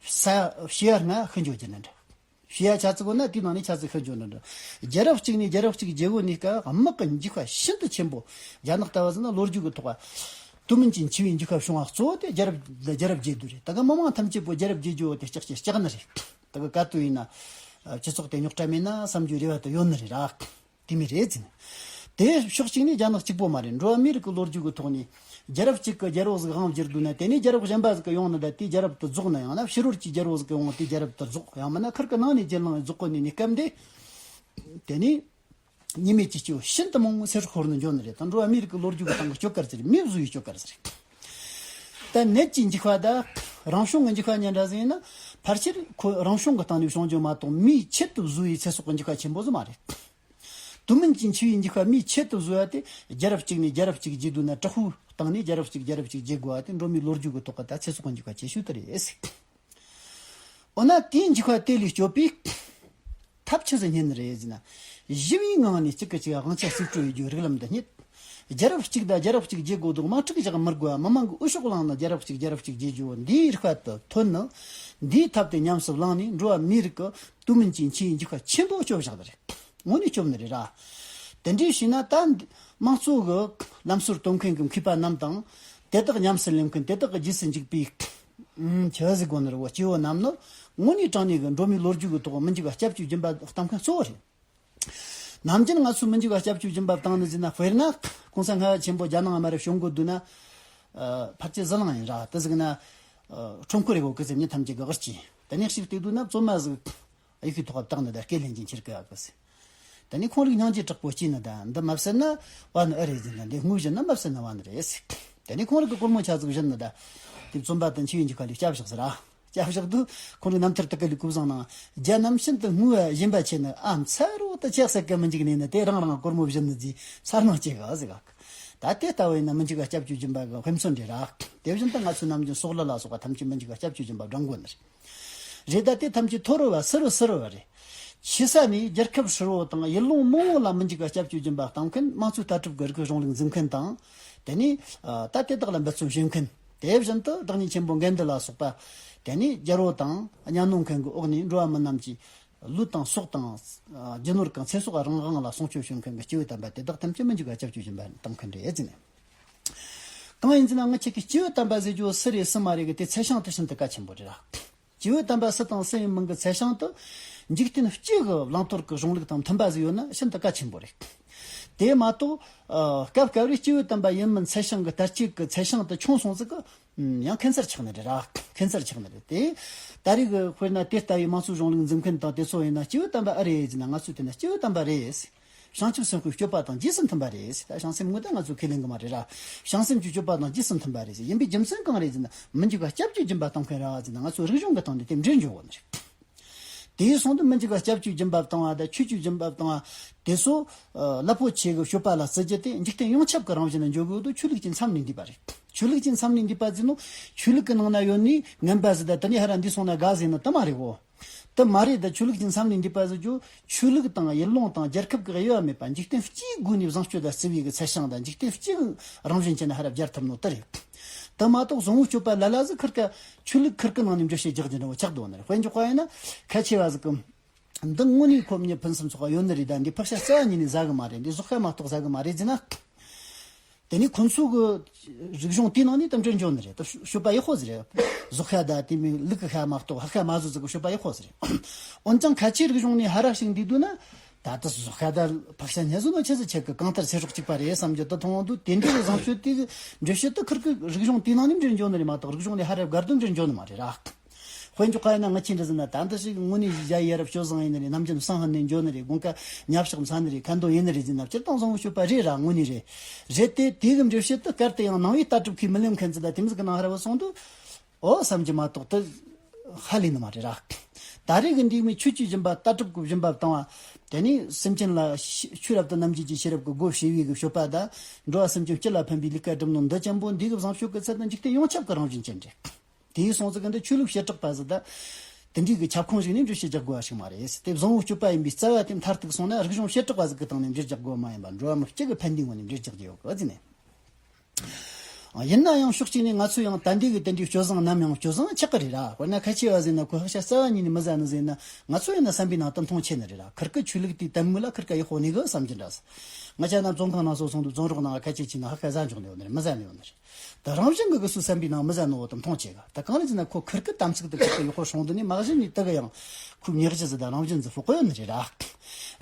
ས་ཕྱེད་ཀ་ལྔ་ཤི་འགྲོ་རྒྱུ་ནི་འདྲ། ཕྱེད་ཀ་ཆ་ཙིག་ཡོད་ན་དེའི་ནང་ནས་ཆ་ཙིག་ཤི་འགྲོ་ནི་འདྲ། རྒྱལ་རབས་གཅིག་ནས་རྒྱལ་རབས་གཅིག་བརྒྱད་པོ་ནས་ཀ་དམག་གི་འཇིགས་པ་ཤིན་ཏུ་ཆེན་པོ། རྒྱ་ནག་ལྟ་བུ་ཟེར་ན་ལོ་རྒྱུས་ཀྱི་ཐོག་དུས་མིན་གྱི་འཆི་བའི་འཇིགས་པ་བྱུང་བ་གཙོ་བོ་དེ་རྒྱལ་རབས་རྒྱལ་རབས་བརྒྱད་དུས་རེད། ད་ག་མི་མང་ཐམས་ཅད་པོ་རྒྱལ་རབས་བརྒྱད་དུས་དེ་ལྕགས་ཀྱི་ལྕགས་ནི་རེད། ད་ག་ག་དུས་ཡིན་ན་སྤྱི་ཚོགས་དེ་རྙོག་དྲ་མེད་ན་བསམ་རྒྱུའི་རེ་བ་དེ་ཡོད་ནི་རེད་ར། དེ་མོ་རེད་ཟེར། དེ་ཕྱོགས་གཅིག་ནས་རྒྱ་ནག་གཅིག་པོ་མ་རེད། འགྲོ་བ་མིའི་རིགས་ཀྱི་ལོ་རྒྱུས་ཀྱི་ཐོག་ནས་རྒྱལ་རབས་གཅིག་གི་རྒྱལ་པོ་ཟིག་དབང་བསྒྱུར་དུས་ན། དེ་ནས་རྒྱལ་པོ་གཞན་པ་ཟིག་གི་ཡོང་ནི། ད་དེའི་རྒྱལ་རབས་དེ་རྫོགས་ན། ཡང་ན་ཕྱི་རོལ་གྱི་རྒྱལ་པོ་ཟིག་གི་ཡོང་། དེའི་རྒྱལ་རབས་དེ་རྫོགས། ཡང་མིན་ན་ཁིར་གི་ནང་ནས་རྒྱུན་བླངས་རྫོགས་གོ་ནས་ནས་སྐབས་འདི། དེ་ནས་ཉེས་མེད་ཀྱི་སྐྱེ་བོ་ཤིན་ཏུ་མང་བོ་ཚེ་སྲོག་ཤོར་ནས་འགྲོ་ནི་རེད། ད་འགྲོ་བ་མིའི་རིགས་ཀྱི་ལོ་རྒྱུས་ཀྱི་སྟེང་གི་སྐྱོ་གར་ཟེར། མི་བཟོ་བའི་སྐྱོ་གར་ཟེར། ད་ནད་ཀྱི་འཇིགས་པ་དང་རང་བྱུང་གི་འཇིགས་པ་གཉིས་འདྲ་ཟིག་ཡིན་ན། ཕལ་ཆེར་ཁོ་རང་བྱུང་གི་སྟེང་ནས་བྱུང་རྒྱུ་མ་གཏོགས། མིས་ཆེད་དུ་བཟོ་བའི་ཚེ་སྲོག་གི་འཇིགས་པ་ཆེན་པོ་ཟིག་མ་རེད། དུས་མིན་གྱི་འཆི་བའི་འཇིགས་པ་མིས་ཆེད་དུ་བཟོས་པ་དེ། རྒྱལ་རབས་གཅིག་ནས་རྒྱལ་རབས་གཅིག་བརྒྱད་དུས་ན། དྲག་པོའི་སྟེང་ནས་རྒྱལ་རབས་གཅིག་རྒྱལ་རབས་གཅིག་བརྒྱད་དགོས་པ་དེ། འགྲོ་མིའི་ལོ་རྒྱུས་ཀྱི་ཐོག་གི་ད་ཚེ་སྲོག་གི་འཇིགས་པ་ཆེ་ཤོས་དེ་རེད། འོ་ན་དེའི་འཇིགས་པ་དེ་ལས་སྐྱོབ་པའི་ཐབས་ཆི་ཟིག་རྙེད་ནི་རེད་ཟེར་ན། ཞི་བའི་ངང་ནས་གཅིག་གིས་གཅིག་དབང་ཆ་རྩིས་སྤྲོད་ཡེད་རྒྱུའི་རིགས་ལམ་འདི་རྙེད། རྒྱལ་རབས་གཅིག་དང་རྒྱལ་རབས་གཅིག་བརྒྱད་དགོས་དུས་དམག་འཁྲུག་བཞག་མི་དགོས་པ། མི་མང་གི་འོས་ཤོག་བླངས་ནས་རྒྱལ་རབས་གཅིག་རྒྱལ་རབས་གཅིག་བརྒྱད་རྒྱུ་བོ་འདིའི་རིགས་པ་དེ་ཐོན་ནས། འདིའི་ཐབས་དེ་ཉམས་སུ་བླངས་ནས་འགྲོ་བ་མིའི་རིགས་ཀྱི་དུས་མིན་གྱི་འཆི་བའི་འཇིགས་པ་ཆེན་པོ་སྐྱོབ་བཞག་ནི་རེད། དངོས་གནས་སྐྱོབ་ནི་རེད་ར། དེ་འདྲའི་བྱས་ན་ད་དམངས་གཙོ་གི་ལམ་སྲོལ་གཏོད་མཁན་གྱི་མཁས་པ་རྣམས་དང་། དེ་དག་ཉམས་སུ་ལེན་མཁན། དེ་དག་གི་རྗེས་སུ་འཇུག་པའི། ཨུམ། ཆི་ཟིག་དགོས་ནི་རེད། འོ། སྐྱེ་བོ་རྣམས་ནི་དངོས་གནས་དྲང་གནས་ཀྱི་འགྲོ་མིའི་ལོ་རྒྱུས་ཀྱི་ཐོག་མི་འཇིགས་པ་སྐྱབས་བཅོལ་སྦྱིན་པ་བཏང་མཁན་གཙོ་བོ་རེད། ནམ་རྒྱུན་ང་ཚོས་མི་འཇིགས་པ་སྐྱབས་བཅོལ་སྦྱིན་པ་བཏང་ནི་ཟེར་ན། དཔེར་ན་གོང་ས་ལྔ་པ་ཆེན་པོ་རྒྱ་ནང་མར་བྱོན་དགོས་དུས་ན། ཨ། ཕལ་ཆེར་ཟི་ལིང་ཡིན་ར། དེ་ཟིག་ན། ཨ། ཁྲོམ་སྐོར་ཡོད་གི་ཟེར། མི་ཐམས་ཅད་ཀྱིས་དབུར་གྱིས། དེ་ནས་ཞིག་བལྟས་དུས་ན་བཙོན་མ་ཟིག་གཡུག་གི་ཐོག་བཏང་ནི་ད་སྐེ་ལེན་གྱིན་ཁྱེར་གི་ཡོད་གི་ཟེར། དེ་ནས་ཁོང་རིགས་སྙིང་རྗེ་དྲག་པོ་སྐྱེས་ནི་ད། འདི་མ་བསད་ན་བ་ནི་ཨེ་རེད་ཟེར་ན། འདི་དངོས་བཞིན་ན་མ་བསད་ན་བ་ནི་རེད་ཟེར། དེ་ནས་ཁོང་རིགས་ཀྱིས་སྒོར་མོ་ཆ་ཟིག་བྱིན་ནི་ད། དེ་བཙོན་པ་དང་འཆི་བའི་འཇིགས་པ་ལས་སྐྱབས་བཞག་ཟེར་ར། སྐྱབས་བཞག་དུས་ཁོང་རིགས་རྣམ་ཐར་དེ་ག་ལས་གོ་བཟང་ནང་། རྒྱ་རྣམས་ཤིན་ཏུ་ངུ་བ་སྦྱིན་པ་ཆེ་ནི། ཨ། མཚར་རོ་དུ་ཆགས་སྲེད་ཀྱི་མི་འཇིགས་ནས་ནི། དེ་རང་རང་སྒོར་མོ་བྱིན་ནི་ཟེར་མཚར་སྣང་སྐྱེ་གི་ཟེར་ག། ད་དེ་ལྟ་བུ་ཡིན་ན་མི་འཇིགས་པ་སྐྱབས་བཅོལ་སྦྱིན་པ་གི་དཔེ་མཚོན་རེད་ར། དེ་བཞིན་དུ་ང་ཚོའི་ནམ་རྒྱུན་སྲོག་བླུ་ལ་སོགས་པ་ཐམས་ཅད་མི་འཇིགས་པ་སྐྱབས་བཅོལ་སྦྱིན་པ་བགྲང་དགོས་ནི་རེད། རེད། ད་དེ་ཐམས་ཅད་མཐོ་རུ་བ་སུ་རུ་སུ་རུ་བ་རེད། ཆེ་ས་ནས་རྒྱལ་ཁབ་ཧྲིལ་བོ་དང་ཡུལ་ལུང་མང་བོ་ལ་མི་འཇིགས་པ་སྐྱབས་བཅོལ་སྦྱིན་པ་བཏང་མཁན། དམངས་གཙོའི་ལྟ་གྲུབ་ཀྱི་རིགས་གཞུང་ལུགས་འཛིན་མཁན་དང་། དེ་ནས། ཨ། ད་དེ་དག་ལ་འབད་བརྩོན་བྱེད་མཁན། དེ་བཞིན་དུ་བདག་ཉིད་ཆེན་པོ་མགལ་འདི་ལ་སོགས་པ། དེ་ནས་རྒྱལ་པོ་དང་གཉའ་གནོན་མཁན་གྱི་འོག་ནས་འགྲོ་བ་མི་རྣམས་ཀྱི་ལུས་དང་སྲོག་དང་། ཨ། རྒྱུ་ནོར་གང་ཚེ་སྲོག་རང་དབང་ལ་སྲུང་སྐྱོབ་བྱེད་མཁན་གྱི་སྐྱེས་བུ་དམ་པ་དེ་དག་ཐམས་ཅད་མི་འཇིགས་པ་སྐྱབས་བཅོལ་སྦྱིན་པ་བཏང་མཁན་རེད་ཟེར་ནས། གང་ཡིན་ཟེར་ན། ང་ཆོ་གི་སྐྱེས་བུ་དམ་པ་ཟེར་རྒྱུ་སུ་རེད་སུ་མ་རེད་གི་དེ་ཚད་ཤིང་དེ་ཤིན་ཏུ་གལ་ཆེན་པོ་རེད་ར། སྐྱེས་བུ་དམ་པ་སུ་དང་སུ་ཡིན་མིན་གྱི་ཚད་ཤིང་དེ། འཇིག་རྟེན་སྤྱི་གི་བླང་དོར་གྱི་གཞུང་ལུགས་དང་མཐུན་པ་ཟིག་ཡོད་ན་ཤིན་ཏུ་གལ་ཆེན་པོ་རེད། དེ་མ་གཏོགས། ཨ། སྐབས་སྐབས་རེ་སྐྱེས་བུ་དམ་པ་ཡིན་མིན་ཚད་ཤིང་གི་ལྟ་སྤྱད་ཀྱི་ཚད་ཤིང་དེ་ཆུང་སོང་ཟིག་གི། ཡང་ཁེ་མཚར་ཆགས་ནི་རེད་ར། ཁེ་མཚར་ཆགས་ནི་རེད་དེ། ད་རེས་ཀྱི་དཔེར་ན་དེ་ལྟ་བུའི་དམངས་གཙོའི་གཞུང་ལུགས་འཛིན་མཁན་དང་དེ་ཚོ་ཡིན་ན་སྐྱེས་བུ་དམ་པ་ཨེ་རེད་ཟེར་ན། ང་ཚོས་བལྟས་ན་སྐྱེས་བུ་དམ་པ་རེད། བྱང་ཆུབ་སེམས་དཔའི་སྤྱོད་པ་དང་རྗེས་སུ་མཐུན་པ་རེད། ད་བྱང་སེམས་དངོས་ད་ང་ཚོས་ཁས་ལེན་གི་མ་རེད་ར། བྱང་སེམས་ཀྱི་སྤྱོད་པ་དང་རྗེས་སུ་མཐུན་པ་རེད། ཡིན་པའི་རྒྱུ་མཚན་གང་རེད་ཟེར་ན། མི་འཇིགས་པ་སྐྱབས་བཅོལ་སྦྱིན་པ་བཏང་མཁན་ར་ཟེར་ན། ང་ཚོ་རིག་གཞུང་གི་སྟེང་ནས་དེ་འདྲ་འཇོག་གོ་ནི་རེད། དེའི་སོང་དུ་མི་འཇིགས་པ་སྐྱབས་བཅོལ་སྦྱིན་པ་བཏང་བ་དང་ཆོས་སྤྱོད་སྦྱིན་པ་བཏང་བ་དེ་ཚོ། ཨ། རླབས་པོ་ཆེ་གི་སྤྱོད་པ་ལ་བརྩི་རྒྱུ་དེ་འཇིག་རྟེན་ཡོངས་ཁྱབ་ཀྱི་རང་བཞིན་ལ་འཇོག་དགོས་དུས། ཆོས་ལུགས་ཀྱི་མཚམས་ནས་འདས་པ་རེད། ཆོས་ལུགས་ཀྱི་མཚམས་ནས་འདས་པ་ཟེར་ནོ། ཆོས་ལུགས་ཀྱི་ནང་ན་ཡོད་ནི་ངན་པ་ཟིག་དང་། དེ་ནས་ཧར་ར་འདས་སོང་ན་དགའ་ཟེར་ནི་དེ་མ་རེད་གོ། དེ་མ་རེད། ད་ཆོས་ལུགས་ཀྱི་མཚམས་ནས་འདས་པ་ཟེར་རྒྱུ། ཆོས་ལུགས་དང་ཡུལ་ལུང་དང་རྒྱལ་ཁབ་ཀྱི་དབྱེ་བ་མེད་པ། འཇིག་རྟེན་སྤྱིའི་སྒོ་ནས་བཟང་སྤྱོད་ལ་བརྩི་བའི་གི་ཚད་ཤིང་དང་། འཇིག་རྟེན་སྤྱིའི་རང་བཞིན་ཅན་ཧར་ར་སྦྱར་ཐུབ་ནོ་དེ་རེད། དེ་མ་གཏོགས་བཟང་བོའི་སྤྱོད་པ་ལ་ལ་ཟིག་ཁིར་ཀ་ཆོས་ལུགས་ཁིར་ཀ་ནང་ནས་འགྲེལ་བཤད་རྒྱག་རྒྱུ་འདྲ་བོ་ཆགས་འདུག་ནི་རེད། དཔེ་འཇོག་པ་ཡིན་ན་ཁ་ཆེ་བ་ཟིག་གི་འདི་དངོས་གནས་ཁོ་མྱི་ཕུན་སུམ་ཚོགས་པ་ཡོད་ནི་རེད། ད་འདི་ཕག་ཤ་རྩ་བ་ཉིད་ནས་ཟ་གི་མ་རེད། འདི་ཟོག་ཤ་མ་གཏོགས་ཟ་གི་མ་རེད་ཟེར་ན། དེ་ནས་ཁོ་ཚོ་གི་རིག་གཞུང་དེའི་ནང་ནས་དམ་སྦྱོར་འཇོག་ནི་རེད། ད་སྤྱོད་པ་ཡག་པོ་ཟིག་རེད། ཟོག་ཤ་ད་དེ་མིན་ལུག་གི་ཤ་མ་གཏོགས་ཕག་ཤ་མ་ཟོས་ཟིག་གི་སྤྱོད་པ་ཡག་པོ་ཟིག་རེད། འོན་ཀྱང་ཁ་ཆེའི་རིག་གཞུང་ནས་ཧར་ར་ཞིག་འདུས་འདུག་ན། ད་ལྟ་ཟོག་ཤ་ད་ཕག་ཤ་ཉལ་ཟོ་ནོ་ཆི་ཟིག་ཆེ་གི། གང་ལྟར་ཚེ་སྲོག་གཅིག་པ་རེད་བསམ་རྒྱུ་དེ་མཐོང་འདུག་དེ་འདྲའི་བཟང་སྤྱོད་དེ་འགྲེལ་བཤད་དེ་ཁིར་གི་རིག་གཞུང་དེའི་ནང་ནས་འདྲེན་འཇོག་ནི་རེད་མ་གཏོགས་རིག་གཞུང་ནས་ཧར་ར་བར་དུ་འདྲེན་འཇོག་ནི་མ་རེད་ར། དཔེ་འཇོག་པ་ཡིན་ན་ང་ཆི་འདྲ་ཟེར་ན། ད་འདི་ཞིག་དངོས་གནས་གཞི་ཡ་ཡ་རབས་སྤྱོད་བཟང་ཡིན་ནི་རེད། ནམ་རྒྱུན་གསང་སྔགས་ནས་འཇོག་ནི་རེད། དགོང་ཁ་ཉབ་ཞག་མཚན་ནི་རེད། ཁ་འདོན་ཡིན་ནི་རེད་ཟེར་ན་སྤྱིར་བཏང་བཟང་བོའི་སྤྱོད་པ་རེད་ར། དངོས་གནས་རེད། རེད་དེ་དེ་གི་འགྲེལ་བཤད་དེ་གལ་ཏེ་ཡང་ནང་པའི་ལྟ་གྲུབ་ཁས་མི་ལེན་མཁན་ཚོ་ད་དེ་མོ་ཟིག་གི་ནང་ཧར་བ་སོང་དུས། ཨོ་བསམ་གྱི་མ་གཏོགས་དེ་ཧ་ལས་ནི་མ་རེད་ར། ད་རེས་ཀྱི་འདིའི་མི་ཆོས་ཀྱི་སྦྱིན་པ་ལྟ་གྲུབ་ཀྱི་སྦྱིན་པ་བཏང་བ། དེ་ནས་སེམས་ཅན་ལ་ཤེས་ཆོས་རབ་ཏུ་རྣམ་འབྱེད་ཀྱི་ཤེས་རབ་ཀྱི་སྒོ་ཕྱེ་བའི་གི་སྤྱོད་པ་དང་། འགྲོ་བ་སེམས་ཅན་སྤྱི་ལ་ཕན་པའི་ལས་ཀ་སྒྲུབ་ནོ་འདི་ཅན་པོ་འདི་གི་བཟང་སྤྱོད་ཀྱི་ཚད་དང་འཇིག་རྟེན་ཡོངས་ཁྱབ་ཀྱི་རང་བཞིན་ཅན་རེད། དེའི་སོང་ཙི་གི་འདི་ཆོས་ལུགས་བྱེ་བྲག་པ་ཟིག་དང་། དེ་འདྲའི་གི་ཁྱབ་ཁོངས་ཤིག་ནས་འགྲེལ་བཤད་རྒྱག་དགོས་པ་ཞིག་མ་རེད། དེ་བཟང་བོའི་སྤྱོད་པ་ཡིན་པའི་རྩ་བ་དེ་མཐར་ཐུག་སོང་ན་རིག་གཞུང་བྱེ་བྲག་པ་ཟིག་གི་སྟེང་ནས་འགྲེལ་རྒྱག་དགོས་པ་མ་ཡིན་པར་འགྲོ་བ་མི་སྤྱི་གི་ཕན་བདེའི་ངོས་ནས་འགྲེལ་རྒྱག་རྒྱུ་ཡོད་གི་ཟེར་ནས། ཡིན་ན་ཡང་ཕྱོགས་གཅིག་ནས་ང་ཚོས་ཡང་ད་འདི་གི་དེ་འདྲའི་སྤྱོད་བཟང་ནམ་ཡང་སྤྱོད་བཟང་ཆགས་ཀྱི་རེད་ར། དཔེར་ན་ཁ་ཆེ་བ་ཟེར་ན་ཁོ་ཕག་ཤ་རྩ་བ་ཉིད་ནས་མི་ཟ་ནི་ཟེར་ན། ང་ཚོ་ཡིན་ན་བསམ་པའི་ནང་དུ་མཐོང་ཆེ་ནི་རེད་ར། ཁིར་ཀི་ཆོས་ལུགས་དེའི་དད་མོས་ལ་ཁིར་ཀ་ཡག་པོ་གནས་གི་བསམ་གྱི་འདྲ། ང་ཆ་ན་བཙོན་ཁང་ནང་སོ་སོང་དུས་བཙོན་རོགས་ནང་ཁ་ཆེ་ཆེ་ན་ཕག་ཤ་ཟ་འཇོག་ནི་ཡོད་ནི་རེད། མི་ཟ་ནི་ཡོད་ནི་རེད། ད་རང་བཞིན་གི་གི་སུ་བསམ་པའི་ནང་མི་ཟ་ནོ་བོ་དུ་མཐོང་ཆེ་གི། ད་གང་ལ་ཟེར་ན་ཁོ་ཁིར་ཀི་དམ་ཚིག་དུ་ཁིར་ཀི་ཡག་པོ་སྲུང་དུ་ནི་མ་གཞི་ནས་དུ་གི་ཡང་ཁོའི་ཉག་གཞི་ཟི་ད་རང་བཞིན་ཟི་ཕོག་གི་ཡོད་ནི་རེད་ར།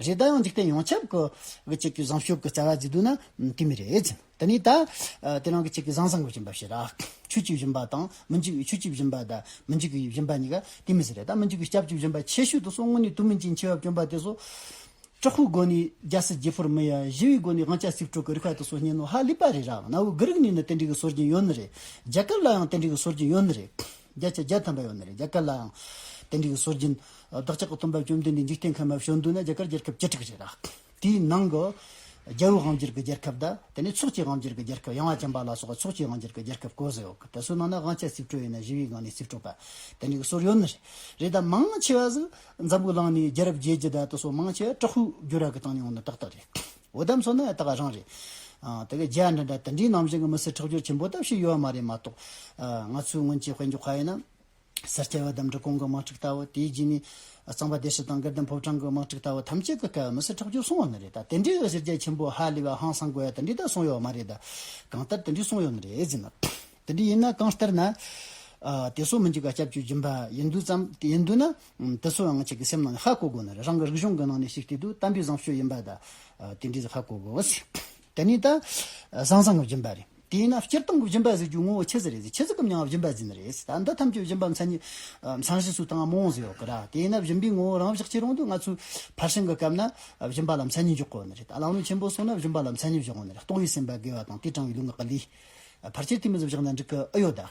རེད། ད་ཡང་འཇིག་རྟེན་ཡོངས་ཁྱབ་གི་གི་ཅིག་གི་བཟང་སྤྱོད་གི་རྩ་བ་ཟིག་འདུག་ན་དེ་མི་རེད། དེ་ནས་ད་དེ་རང་གི་ཅིག་གི་བཟང་བཟང་གི་སྦྱིན་པ་བྱེད་ར། ཆོས་ཀྱི་སྦྱིན་པ་དང་མི་འཇིགས་ཆོས་ཀྱི་སྦྱིན་པ་དང་མི་འཇིགས་པའི་སྦྱིན་པ་གཉིས་ཀ་དེ་མི་ཟེར་རེད། ད་མི་འཇིགས་པའི་སྐྱབས་ཀྱི་སྦྱིན་པ་ཆེ་ཤོས་དུ་སོང་དངོས་གནས་དུས་མིན་གྱི་མཆེ་བ་གྱོན་པ་དེ་ཚོ། དྲག་པོའི་སྒོ་ནས་རྒྱལ་སྲིད་རྒྱས་པར་མི་ཡ། ཞི་བའི་སྒོ་ནས་དབང་ཆ་རྩིས་སྤྲོད་ཀྱི་རིག་པ་དེ་ཚོ་རྙེད་ནོ་ཧ་ལས་པ་རེད་ར། གནའ་བོའི་གི་རིག་ནས་ནི་དེ་འདྲའི་གི་སྲོལ་རྒྱུན་ཡོད་ནི་རེད། རྒྱ་གར་ལ་ཡང་དེ་འདྲའི་གི་སྲོལ་རྒྱུན་ཡོད་ནི་རེད། བརྒྱ་ཆ་བརྒྱ་ཐམ་པ་ཡོད་ནི་རེད། རྒྱ་གར་ལ་ཡང་དེ་འདྲའི་གི་སྲོལ་རྒྱུན། བདག་ཅག་གི་སྟོན་པ་བཅོམ་ལྡན་འདས་འཇིག་རྟེན་ཁམས་ལ་བྱོན་འདུག་ན་རྒྱ་གར་རྒྱལ་ཁབ་བཅུ་དྲུག་རེད་ར། དེའི་ནང་གི་རྒྱལ་པོའི་དབང་སྒྱུར་གྱི་རྒྱལ་ཁབ་དང་དེ་ནས་ཚོགས་ཀྱི་དབང་སྒྱུར་གྱི་རྒྱལ་ཁབ། ཡང་བ་ཅན་པ་ལ་སོགས་ཚོགས་ཀྱི་དབང་སྒྱུར་གྱི་རྒྱལ་ཁབ་གོ་ཟེར་ཡོད་གི། དེ་ཚོའི་ནང་ན་དབང་ཆ་རྩིས་སྤྲོད་ཡིན་ན་ཞི་བའི་སྒང་ནས་རྩིས་སྤྲོད་པ་དེ་འདྲའི་གི་སྲོལ་ཡོད་ནི་རེད། རེད། ད་མང་ཆེ་བ་ཟིག་འཛམ་བུ་གླིང་ནས་རྒྱལ་རབས་རྒྱས་རྒྱུ་ད་དེ་ཚོ་མང་ཆེ་བ་དྲག་པོའི་སྦྱོར་བ་གི་སྟེང་ནས་ཡོང་ནི་ཏག་ཏག་རེད། འོ་དམ་སོང་ན་ད་ག་རང་རེད། ཨ། དེ་གི་རྒྱ་འདྲ་འདྲ་དེ་འདྲའི་ནང་བཞིན་གི་མི་སེར་ཁྲག་སྦྱོར་ཆེན་པོ་ད་བྱས་ཡོད་མ་རེད་མ་གཏོགས། ཨ། ང་ཚོའི་སྔོན་གྱི་དཔེ་འཇོག་པ་ཡིན་ན། ས་སྐྱ་པ་དང་འབྲི་གུང་གི་དམག་འཁྲུག་ལྟ་བུ། དེའི་རྗེས་ནས་གཙང་པ་བདེ་ཆེན་དང་དགའ་ལྡན་ཕོ་བྲང་གི་དམག་འཁྲུག་ལྟ་བུ་ཐམས་ཅད་ཀྱི་སྐབས་མི་སེར་ཁྲག་སྦྱོར་སོང་བ་ནི་རེད། ད་དེ་འདྲའི་གཞི་རྒྱ་ཆེན་པོ་ཧ་ལས་པ་ཧང་སང་དགོས་ཡ་དེ་འདྲའི་ད་སོང་ཡོད་མ་རེད། ད་གང་ལྟར་དེ་འདྲའི་སོང་ཡོད་ནི་རེད་ཟེར་ན། དེ་འདྲའི་ཡིན་ན་གང་ལྟར་ན། ཨ། དེ་ཚོ་མི་འཇིགས་པ་སྐྱབས་ཀྱི་སྦྱིན་པ་ཡིན་དུས་ཙམ་ཡིན་དུས་ན། ཨ། དེ་ཚོ་ཡང་ཅིག་གི་སེམས་ནང་ནས་ཧ་གོ་དགོས་ནི་རེད། རང་གི་རིག་གཞུང་གི་ནང་ནས་ཞིག་བལྟས་དུས་དམ་པའི་བཟང་སྤྱོད་ཡིན་པ་ད། ཨ། དེ་འདྲའི་ཧ་གོ་དགོས། དེ་ནས་ད་བཟང་བཟང་གི་སྦྱིན་པ་རེད། དེས་ན་སྤྱིར་བཏང་གི་སྦྱིན་པ་ཟེར་རྒྱུའི་ངོ་བོ་ཆི་ཟིག་རེད་ཟེར། ཆི་ཟིག་གི་མིང་ལ་སྦྱིན་པ་ཟེར་ནི་རེད། ད་འདི་ཐམས་ཅད་སྦྱིན་པ་མཚན་ཉིད། ཨ། མཚན་གཞི་སུ་དང་མང་བོ་ཟིག་ཡོད་གི་ར། དེས་ན་སྦྱིན་པའི་ངོ་བོ་རང་བཞག་ཅི་རུང་དུ་ང་ཚོས་ཕར་ཕྱིན་གི་སྐབས་ན་སྦྱིན་པ་ལ་མཚན་ཉིད་འཇོག་དགོས་ནི་རེད། ད་བླ་མ་ཆེན་པོ་སོང་ན་སྦྱིན་པ་ལ་མཚན་ཉིད་འཇོག་དགོས་ནི་རེད། སྟོང་པའི་སེམས་པ་དགེ་བ་དང་དེས་དྲངས་པའི་ལུས་ངག་གི་ལས། ཕལ་ཆེར་དེ་མོ་ཟིག་བཞག་ན་འགྲིག་གི་ཨེ་ཡོད་ད།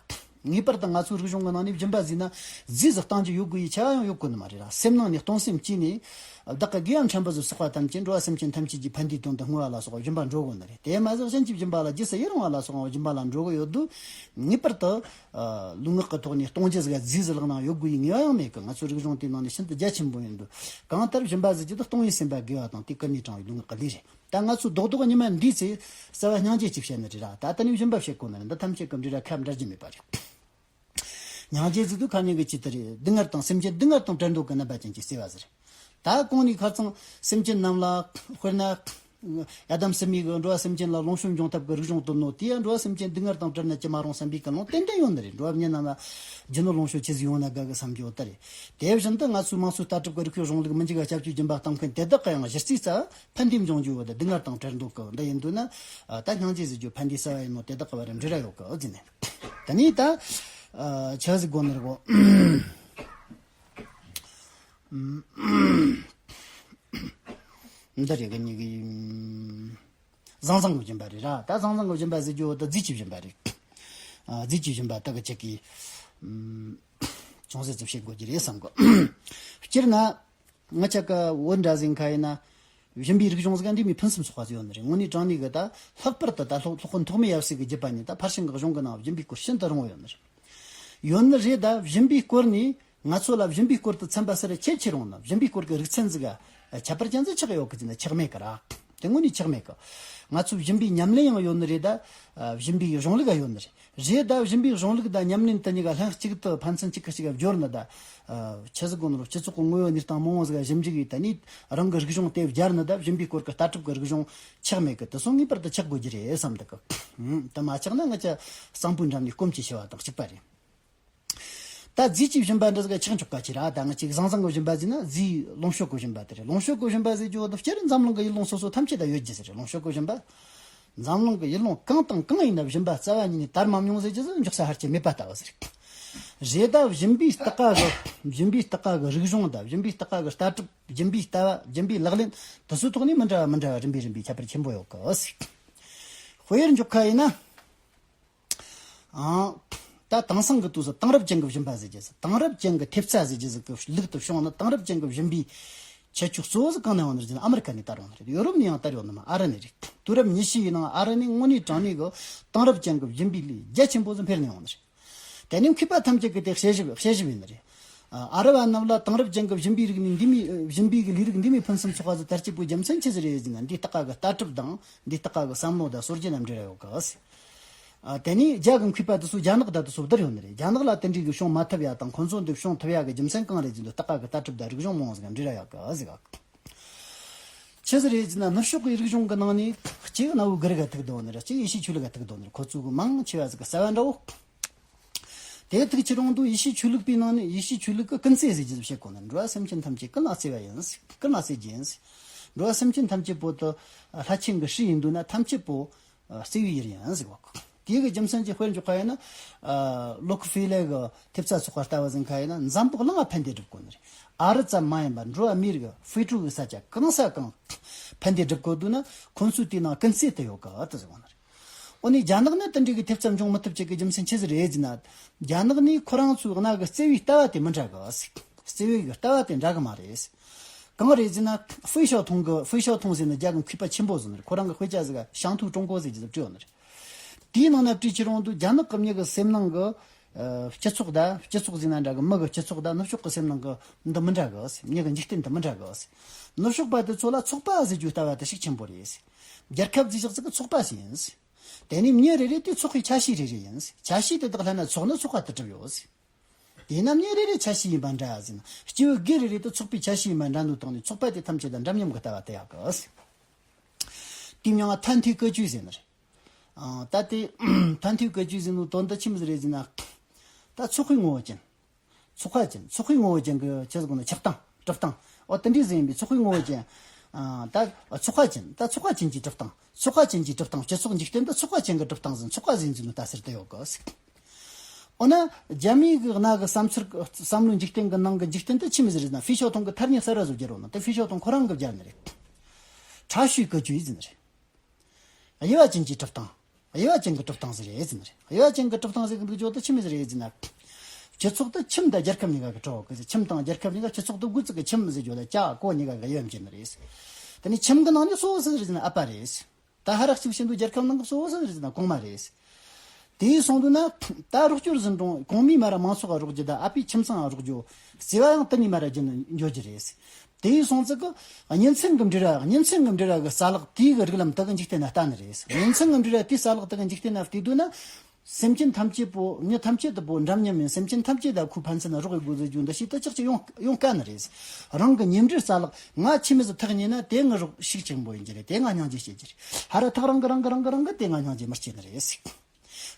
ངེས་པར་དུ་ང་ཚོའི་རིག་གཞུང་གི་ནང་ནས་སྦྱིན་པ་ཟེར་ན་རྫས་ཟིག་བཏང་རྒྱུ་ཡོད་དགོས་ཡི་ཆ་ཡང་ཡོད་དགོས་ནི་མ་རེད་ར། སེམས་ནང་ནས་གཏོང་སེམས་སྐྱེས་ནས། བདག་གི་དགེ་བ་ཕྲན་བུ་ཟིག་བསགས་པ་ཐམས་ཅད་འགྲོ་བ་སེམས་ཅན་ཐམས་ཅད་ཀྱི་ཕན་བདེའི་དོན་དུ་བསྔོ་བ་ལ་སོགས་པ་སྦྱིན་པ་འགྲོ་དགོས་ནི་རེད། དེ་མ་ཟད་གཞན་གྱི་སྦྱིན་པ་ལ་རྗེས་སུ་ཡི་རང་བ་ལ་སོགས་པ་སྦྱིན་པ་ལ་འགྲོ་གི་ཡོད་དུས། ངེས་པར་དུ། ཨ། ལུས་ངག་གི་ཐོག་ནས་གཏོང་རྒྱུ་ཟིག་ག་རྫས་ཟིག་བརླག་ན་ཡོད་དགོས་ཡི་ངེས་པ་ཡང་མེད་གི། ང་ཚོའི་རིག་གཞུང་དེའི་ནང་ནས་ཤིན་ཏུ་རྒྱ་ཆེན་པོ་ཡིན་དུས། གང་ལྟར་སྦྱིན་པ་ཟེར་རྒྱུ་དེ་སྟོང་པའི་སེམས་པ་དགེ་བ་དང་དེས་ཀུན་ནས་དྲངས་པའི་ལུས་ངག་གི་ལས་རེད། ད་ང་ཚོས་རྡོག་རྡོག་ཉི་མ་འདིའི་ཚེ་རྩ་བ་སྙིང་རྗེ་གཅིག་བཤད་ནི་རེད་ར། ད་ལྟ་ནས་སྦྱིན་པ་བྱེད་དགོས་ནི་རེད། འདི་ཐམས་ཅད་ཀྱི་འབྲེལ་བ་ཁ་འབྲལ་རྒྱུ་མེད་པ་རེད། སྙིང་རྗེ་ཟེར་དུས་ཁ་ཉིན་གྱི་ཆེད་དུ་རེད། སྡུག་བསྔལ་དང་སེམས་ཅན་སྡུག་བསྔལ་དང་བྲལ་འདོད་ཀྱི་རྣམ་པ་ཅན་གྱི་བརྩེ་བ་ཟེར། ད་གོང་ནས་ཁ་རྩང་སེམས་ཅན་རྣམས་ལ། དཔེར་ན། ཡ་དམ་སྲི་མོ་གིས་འགྲོ་བ་སེམས་ཅན་ལ་ལོངས་སྤྱོད་འབྱུང་ཐབས་ཀྱི་རིག་གཞུང་བཏོན་ནོ་དེ་ཡང་འགྲོ་བ་སེམས་ཅན་སྡུག་བསྔལ་དང་བྲལ་ན་ཅི་མ་རུང་བསམ་པའི་ཀུན་སློང་ཏན་ཏན་ཡོད་ནི་རེད། འགྲོ་བ་མྱི་རྣམས་ལ་རྒྱུ་ནོར་ལོངས་སྤྱོད་ཆི་ཟིག་ཡོང་ན་དགའ་གི་བསམ་རྒྱུ་ཡོད་ད་རེད། དེ་བཞིན་དུ་ང་ཚོའི་དམངས་གཙོའི་ལྟ་གྲུབ་ཀྱི་རིག་པའི་གཞུང་ལུགས་མི་འཇིགས་པ་སྐྱབས་ཀྱི་སྦྱིན་པ་གཏོང་མཁན་དེ་དག་གི་ཡང་གཞི་རྩའི་རྩ་བ་ཕན་བདེ་འབྱུང་རྒྱུ་བོ་དང་སྡུག་བསྔལ་དང་བྲལ་འདོད་ཀྱི་འདི་ཡིན་དུས་ན། ད་སྙིང་རྗེ་ཟེར་རྒྱུ་ཕན་བདེའི་རྩ་བ་ཡིན་ནོ་དེ་དག་གི་བར་འབྲེལ་བ་ཡོད་གི་ཟེར་ནས། དེ་ནས་ད་ཆི་ཟིག་དགོས་ནི་རེད་གོ། འདི་རེད་གི་ཉིད་ཀྱི། བཟང་བཟང་གི་སྦྱིན་པ་རེད་ར། ད་བཟང་བཟང་གི་སྦྱིན་པ་ཟེར་རྒྱུ་བོ་ད་རྫས་ཀྱི་སྦྱིན་པ་རེད། ཨ། རྫས་ཀྱི་སྦྱིན་པ་ད་གི་ཅིག་གི། ཨམ། ཅུང་ཟད་ཙམ་བཤད་དགོས་ཀྱི་རེད་བསམ་གི། སྤྱིར་ན། ང་ཅག་གི་བོད་འདྲ་ཟིག་ཁ་ཡིན་ན། སྦྱིན་པའི་རིག་གཞུང་ཟིག་འདི་མི་ཕུན་སུམ་ཚོགས་པ་ཟིག་ཡོད་ནི་རེད། དངོས་གནས་དྲང་གནས་གི་ད་ལྷག་པར་དུ་ད་སློབ་སློབ་དཔོན་ཐོགས་མེད་ཡབ་སྲས་ཀྱི་བརྒྱུད་པ་ནས་ད་ཕར་ཕྱིན་གི་གཞུང་གི་ནང་སྦྱིན་པའི་སྐོར་ཤིན་ཏུ་རིང་བོ་ཡོད་ནི་རེད། ཡོད་ནི་རེད། ད་སྦྱིན་པའི་སྐོར་ནས། ང་ཚོ་ལ་སྦྱིན་པའི་སྐོར་དུ་ཚན་པ་ཟེར་ཁྱད་ཆེ་རུང་ན་སྦྱིན་པའི་སྐོར་གྱི་རིག་ཚན་ཟིག་ག་ཁྱད་པར་ཅན་ཟིག་ཆགས་ཡོད་གི་ཟེར་ན་ཆགས་མེད་གི་ར། དེ་དངོས་གནས་ཆགས་མེད་གི། ང་ཚོ་སྦྱིན་པའི་ཉམས་ལེན་ཡང་ཡོད་ནི་རེད། ད་སྦྱིན་པའི་གཞུང་ལུགས་ཡང་ཡོད་ནི་རེད། རེད། ད་སྦྱིན་པའི་གཞུང་ལུགས་དང་ཉམས་ལེན་དེ་གཉིས་ཀ་ལྷན་གཅིག་ཏུ་ཕན་ཚུན་གཅིག་གིས་གཅིག་སྦྱོར་ནི་ད། ཆི་ཟིག་གོ་ནོར་སྤྱི་ཚོགས་ཀྱི་དངོས་ཡོད་གནས་སྟངས་མང་བོ་ཟིག་ཞིབ་འཇུག་གིས་ད་ནི་རང་གི་རིག་གཞུང་དེ་སྦྱར་ནི་ད་སྦྱིན་པའི་སྐོར་གྱི་ལྟ་གྲུབ་ཀྱི་རིག་གཞུང་ཆགས་མེད་གི། དེ་སོང་ངེས་པར་དུ་ཆགས་དགོས་རྒྱུ་རེད་བསམ་འདུག་གི། དེ་མ་ཆགས་ན་ང་ཅག་གཙང་པོའི་འགྲམ་ནས་སྐོམ་གྱིས་ཤི་བ་དང་གཅིག་པ་རེད། ད་རྫས་ཀྱི་སྦྱིན་པ་འདྲ་ཟིག་ཆགས་འཇོག་ག་ཅི་ར། ད་ང་ཅིག་བཟང་བཟང་གི་སྦྱིན་པ་ཟེར་ན་རྫས་ལོངས་སྤྱོད་ཀྱི་སྦྱིན་པ་དེ་རེད། ལོངས་སྤྱོད་ཀྱི་སྦྱིན་པ་ཟེར་རྒྱུ་བོ་དེ་སྤྱིར་འཛམ་གླིང་གི་ཡུལ་ལུང་སོ་སོ་ཐམས་ཅད་ད་ཡོད་རྒྱུ་ཟེར་རེད། ལོངས་སྤྱོད་ཀྱི་སྦྱིན་པ། འཛམ་གླིང་གི་ཡུལ་ལུང་གང་དང་གང་ཡིན་ན་སྦྱིན་པ་རྩ་བ་ཉིད་ནས་དར་མ་མྱོང་ཟེར་རྒྱུ་ཟིག་འཇོག་ས་ཧར་གྱི་མེད་པ་ལྟ་བུ་ཟེར། རེད། ད་སྦྱིན་པའི་ལྟ་ག་གི་སྦྱིན་པའི་ལྟ་ག་གི་རིག་གཞུང་དང་སྦྱིན་པའི་ལྟ་ག་གི་ལྟ་གྲུབ། སྦྱིན་པའི་ལྟ་བ། སྦྱིན་པའི་ལག་ལེན་དེ་ཚོའི་ཐོག་ནས་མི་འདྲ་བ་མི་འདྲ་བ་རིམ་པས་རིམ་པས་ཁྱད་པར་ཆེན་པོ་ཡོད་གི་ཟེར། དཔེར་འཇོག་ཁ་ཡིན་ན། ཨང་། ད་དེང་སང་གི་དུས་སུ་དེང་རབས་ཅན་གྱི་སྦྱིན་པ་ཟེར་རྒྱུ་ཟེར། དེང་རབས་ཅན་གྱི་ཐེབས་རྩ་ཟེར་རྒྱུ་ཟིག་གི་ལུགས་དེ་བྱུང་ན། དེང་རབས་ཅན་གྱི་སྦྱིན་པའི་ཁྱད་ཆོས་གཙོ་བོ་ཟིག་གང་ནས་ཡོང་ནི་རེད་ཟེར་ན། ཨ་མི་རི་ཀ་ནས་དར་ཡོང་ནི་རེད། ཡོ་རོབ་ནས་ཡང་དར་ཡོང་ནི་མ། ཨ་རི་ནས་རེད། དུས་རབས་ཉི་ཤུ་ཡི་ནང་ཨ་རི་ནས་དངོས་གནས་དྲང་གནས་གི་དེང་རབས་ཅན་གྱི་སྦྱིན་པའི་ལས་རྒྱ་ཆེན་པོ་ཟིག་འཕེལ་ནས་ཡོང་ནི་རེད། དེ་ནས་མཁས་པ་ཐམས་ཅད་ཀྱིས་དེ་དཔྱད་ཞིབ་དཔྱད་ཞིབ་ཡིན་ནི་རེད། ཨ་རི་བ་རྣམས་ལ་དེང་རབས་ཅན་གྱི་སྦྱིན་པའི་རིག་གནས་འདི་མོའི་སྦྱིན་པའི་གི་ལས་རིགས་འདི་མོའི་ཕུན་སུམ་ཚོགས་པ་ཟིག་དར་རྒྱུ་བོའི་རྒྱུ་མཚན་ཆི་ཟིག་རེད་ཟེར་ན། འདིའི་ལྟ་ག་གི་ལྟ་གྲུབ་དང་། འདིའི་ལྟ་ག་གི་བསམ་བློ་དང་སྲོལ་རྒྱུན་ལ་འབྲེལ་བ་ཡོད་གི་ཟེར། ཨ་དེ་ནས་རྒྱ་གི་མཁས་པ་དེ་ཚོ་རྒྱ་ནག་དང་དེ་ཚོ་བསྡུར་ཡོང་ནི་རེད། རྒྱ་ནག་ལ་དེ་འདྲའི་གི་བྱུང་མ་ཐུབ་ཡ་དང་། ཁོང་ཚོ་འདི་བྱུང་ཐུབ་ཡ་གི་རྒྱུ་མཚན་གང་རེད་ཟེར་དུས། ལྟ་ག་གི་ལྟ་གྲུབ་དང་རིག་གཞུང་མང་བོ་ཟིག་འབྲེལ་བ་ཡོད་གི་ཟེར་གི། ཆི་ཟིག་རེད་ཟེར་ན། ནུབ་ཕྱོགས་ཀྱི་རིག་གཞུང་གི་ནང་ནས་གཅིག་གནའ་བོའི་གུ་རུ་ག་ཐུག་འདུག་ནི་རེད། གཅིག་ཡེ་ཤུའི་ཆོས་ལུགས་ག་ཐུག་འདུག་ནི་རེད། ཁོ་ཚོ་གི་མང་ཆེ་བ་ཟིག་གི་རྩ་བ་འདྲ་བོ། དེ་ཐུག་ཁྱེར་ཡོང་དུས་ཡེ་ཤུའི་ཆོས་ལུགས་པའི་ནང་ནས། ཡེ་ཤུའི་ཆོས་ལུགས་ཀྱིས་ཀུན་བརྩེ་ཟེར་རྒྱུ་ཟིག་བཤད་གོ་ནི། འགྲོ་བ་སེམས་ཅན་ཐམས་ཅད་ཀུན་ལ་བརྩེ་བ་ཡིན། ཀུན་ལ་བརྩེ་རྒྱུ་ཡིན། འགྲོ་བ་སེམས་ཅན་ཐམས་ཅད་པོ་དེ་ལྷ་ཆེན་གྱི་སྲས་ཡིན་འདུག་ན། ཐམས་ཅད་པོ་བརྩེ་བའི་ཡུལ་ཡིན་ཟེར་བ། དེའི་གི་རྒྱུ་མཚན་གྱིས་དཔེར་འཇོག་པ་ཡིན་ན། ཨ་ལོ་ཁི་ཕི་ལེ་གི་ཐེབས་རྩ་ཚོགས་པ་ལྟ་བུ་ཟིག་ག་ཡིན་ན། འཛམ་བུ་གླིང་ང་ཕན་བདེ་སྒྲུབ་དགོས་ནི་རེད། ཨ་རི་ཙམ་མ་ཡིན་པར་འགྲོ་བ་མིའི་རིགས། ཧྥེ་ཀྲུའུ་གི་ས་ཆ་གང་ས་གང་ཕན་བདེ་སྒྲུབ་དགོས་འདུག་ན། ཁོང་ཚོའི་དེའི་ནང་ཀུན་བརྩེ་དེ་ཡོད་གི་ཟེར་གོ་ནི་རེད། འོ་ན་རྒྱ་ནག་ནི་དེ་འདྲའི་གི་ཐེབས་རྩ་འབྱུང་མི་ཐུབ་ཅིག་གི་རྒྱུ་མཚན་ཆི་ཟིག་རེད་ཟེར་ན། རྒྱ་ནག་ནི་ཁོ་རང་ཚོའི་གནའ་གི་བརྩེ་བའི་ལྟ་བ་དེ་མི་འདྲ་གི་ཟེར། བརྩེ་བའི་གི་ལྟ་བ་དེ་འདྲ་གི་མ་རེད་ཟེར། གང་རེད་ཟེར་ན། ཧྥུའེ་ཞའོ་ཐུང་གི། ཧྥུའེ་ཞའོ་ཐུང་ཟེར་ནི་རྒྱ་གི་མཁས་པ་ཆེན་པོ་ཟིག་ནི་རེད། ཁོ་རང་གི་དཔེ་ཆ་ཟིག་ག་ཞང་ཐུའུ་ཀྲུང་གོ་ཟེར་རྒྱུ་ཟིག་བྲིས་ཡོད་ནི་རེད། དེའི་ནང་ན་བྲིས་ཁྱེར་ཡོང་དུས། རྒྱ་ནག་གི་མྱི་གི་སེམས་ནང་གི་ཨ་སྤྱི་ཚོགས་དང་། སྤྱི་ཚོགས་ཟེར་ན་འདྲ་གི། མི་གི་སྤྱི་ཚོགས་དང་ནུབ་ཕྱོགས་གི་སེམས་ནང་གི་འདི་མི་འདྲ་གི་ཟེར། མྱི་གི་འཇིག་རྟེན་འདི་མི་འདྲ་གི་ཟེར། ནུབ་ཕྱོགས་པ་དེ་ཚོ་ལ་ཚོགས་པ་ཟེར་རྒྱུའི་ལྟ་བ་དེ་ཤུགས་ཆེན་པོ་རེད་ཟེར། རྒྱལ་ཁབ་ཟེར་ཞག་ཅིག་གི་ཚོགས་པ་ཞིག་ཡིན་ཟེར། དེ་ནས་མྱི་རེ་རེ་དེ་ཚོགས་པའི་ཆ་ཤས་རེ་རེ་ཡིན་ཟེར། ཆ་ཤས་དེ་དག་ལྷན་ན་ཚོགས་ན་ཚོགས་པ་དེ་གྲུབ་ཡོད་ཟེར། དེས་ན་མྱི་རེ་རེ་ཆ་ཤས་ཡིན་པ་འདྲ་ཟེར་ན། སྐྱེ་བོ་སྒེར་རེ་རེ་དེ་ཚོགས་པའི་ཆ་ཤས་ཡིན་པ་འདྲ་འདུག་སྟེང་ནས། ཚོགས་པ་དེ་ཐམས་ཅད་དང་འདྲ་མཉམ་གྱི་ལྟ་བ་དེ་ཡག་གི་ཟེར། དེའི་མྱིང་ང་ཐན་ཐོས་བཀོལ་སྤྱོད་ཟེར་ནི་རེད། ཨ་ད་དེ་ཐན་ཐོས་བཀོལ་སྤྱོད་ཟེར་ནོ་དོན་དག་ཆི་མོ་ཟིག་རེད་ཟེར་ན། ད་ཚོགས་པའི་ངོ་བོ་ཅན། ཚོགས་པ་ཅན། ཚོགས་པའི་ངོ་བོ་ཅན་གྱི་ཆི་ཟིག་གོ་ན་ཆགས་སྟངས་སྒྲུབ་སྟངས། འོ་དེ་འདྲའི་ཟིག་ཡིན་པས། ཚོགས་པའི་ངོ་བོ་ཅན། ཨ་ད་ཚོགས་པ་ཅན། ད་ཚོགས་པ་ཅན་གྱི་སྒྲུབ་སྟངས། ཚོགས་པ་ཅན་གྱི་སྒྲུབ་སྟངས། སྤྱི་ཚོགས་འཇིག་རྟེན་དེ་ཚོགས་པ་ཅན་གྱི་སྒྲུབ་སྟངས་ཟེར། ཚོགས་པ་ཟེར་རྒྱུ་ནི་ལྟ་ཚུལ་དེ་ཡོད་གི་ཟེར། འོ་ན་རྒྱ་མིའི་གི་གནའ་གི་བསམ་ཚུལ། བསམ་བློའི་འཇིག་རྟེན་གྱི་ནང་གི་འཇིག་རྟེན་དེ་ཆི་མོ་ཟིག་རེད་ཟེར་ན། ཧྥུའེ་ཞའོ་ཐུང་གིས་ཐ་སྙད་གསར་བ་ཟིག་སྦྱར་ཡོད་ནི། དེ་ཧྥུའེ་ཞའོ་ཐུང་ཁོ་རང་གིས་སྦྱར་ནི་རེད། ཁྲ་ཤུའི་བཀོལ་སྤྱོད་ཟེར་ནི་རེད། དབྱེ་བ་ཅན་གྱི་སྒྲུབ་སྟངས། དབྱེ་བ་ཅན་གྱི་སྒྲུབ་སྟངས་ཟེར་རེད་ཟེར་ནི་རེད། དབྱེ་བ་ཅན་གྱི་སྒྲུབ་སྟངས་ཟེར་གི་འདུག་རྒྱུ་དེ་ཆི་མོ་ཟིག་རེད་ཟེར་ན། སྤྱི་ཚོགས་དེ་ཁྱིམ་དང་རྒྱལ་ཁབ་གཉིས་ཀ་གི་གྲོགས་གི་ཟེར། ཁྱིམ་དང་རྒྱལ་ཁབ་གཉིས་ཀ། སྤྱི་ཚོགས་དེ་དགུ་བརྩེགས་གི་ཁྱིམ་ཟེར་རྒྱུ་ལ་ཅ་གོ་གཉིས་ཀ་གི་དབྱེ་བ་འབྱེད་ནི་རེད། དེ་ནས་ཁྱིམ་གི་ནང་ནས་གཙོ་བོ་སུ་རེད་ཟེར་ན་ཨ་ཕ་རེད། ད་ཧ་རག་གཅིག་བྱེད་དུས་རྒྱལ་ཁབ་ནང་གི་གཙོ་བོ་སུ་རེད་ཟེར་ན་གོང་མ་རེད། དེ་སོང་དུས་ན་ད་རོགས་སྐྱོར་འཛིན་གྲོངས། གོང་མས་མ་ར་མང་ཚོགས་ལ་རོགས་རྒྱུ་དང་། ཨ་ཕས་ཁྱིམ་ཚང་ལ་རོགས་རྒྱུ། བརྩེ་བ་ཡང་དེ་ནས་མ་ར་རྒྱུ་ན་འགྱོ་རྒྱུ་རེད། དེ་སོང་ཙི་གི་གཉེན་ཚན་གི་འབྲེལ་བ། གཉེན་ཚན་གི་འབྲེལ་བ་གི་རྩ་ལག་དེའི་གི་རིགས་ལམ་དེ་གི་འཇིག་རྟེན་ན་ལྟ་ནི་རེད། གཉེན་ཚན་གི་འབྲེལ་བ་དེའི་རྩ་ལག་དེ་གི་འཇིག་རྟེན་ན་བལྟས་དུས་ན། སེམས་ཅན་ཐམས་ཅད་པོ། མྱི་ཐམས་ཅད་དུ་པོ་འདྲ་མཉམ་ཡིན། སེམས་ཅན་ཐམས་ཅད་ད་ཁོའི་ཕན་ཚུན་ན་རོགས་ཡེད་དགོས་ཟེར་རྒྱུ་འདི་ཞིག་ཏུ་ཅག་ཅིག་ཡོང་ཡོང་དཀའ་ནི་རེད། རང་གི་གཉེན་འབྲེལ་རྩ་ལག། ང་ཁྱིམ་མི་ཟིག་ཐག་ཉེ་ན་དེ་ངའི་རོགས་ཤུགས་ཆེན་པོ་ཡིན་རྒྱུ་རེད། དེ་ང་སྙིང་རྗེ་སྐྱེ་རྒྱུ་རེད། ཧ་ར་ཐག་རང་གི་རང་གི་རང་གི་རང་གི་དེ་ང་སྙིང་རྗེ་མི་སྐྱེ་ནི་རེད།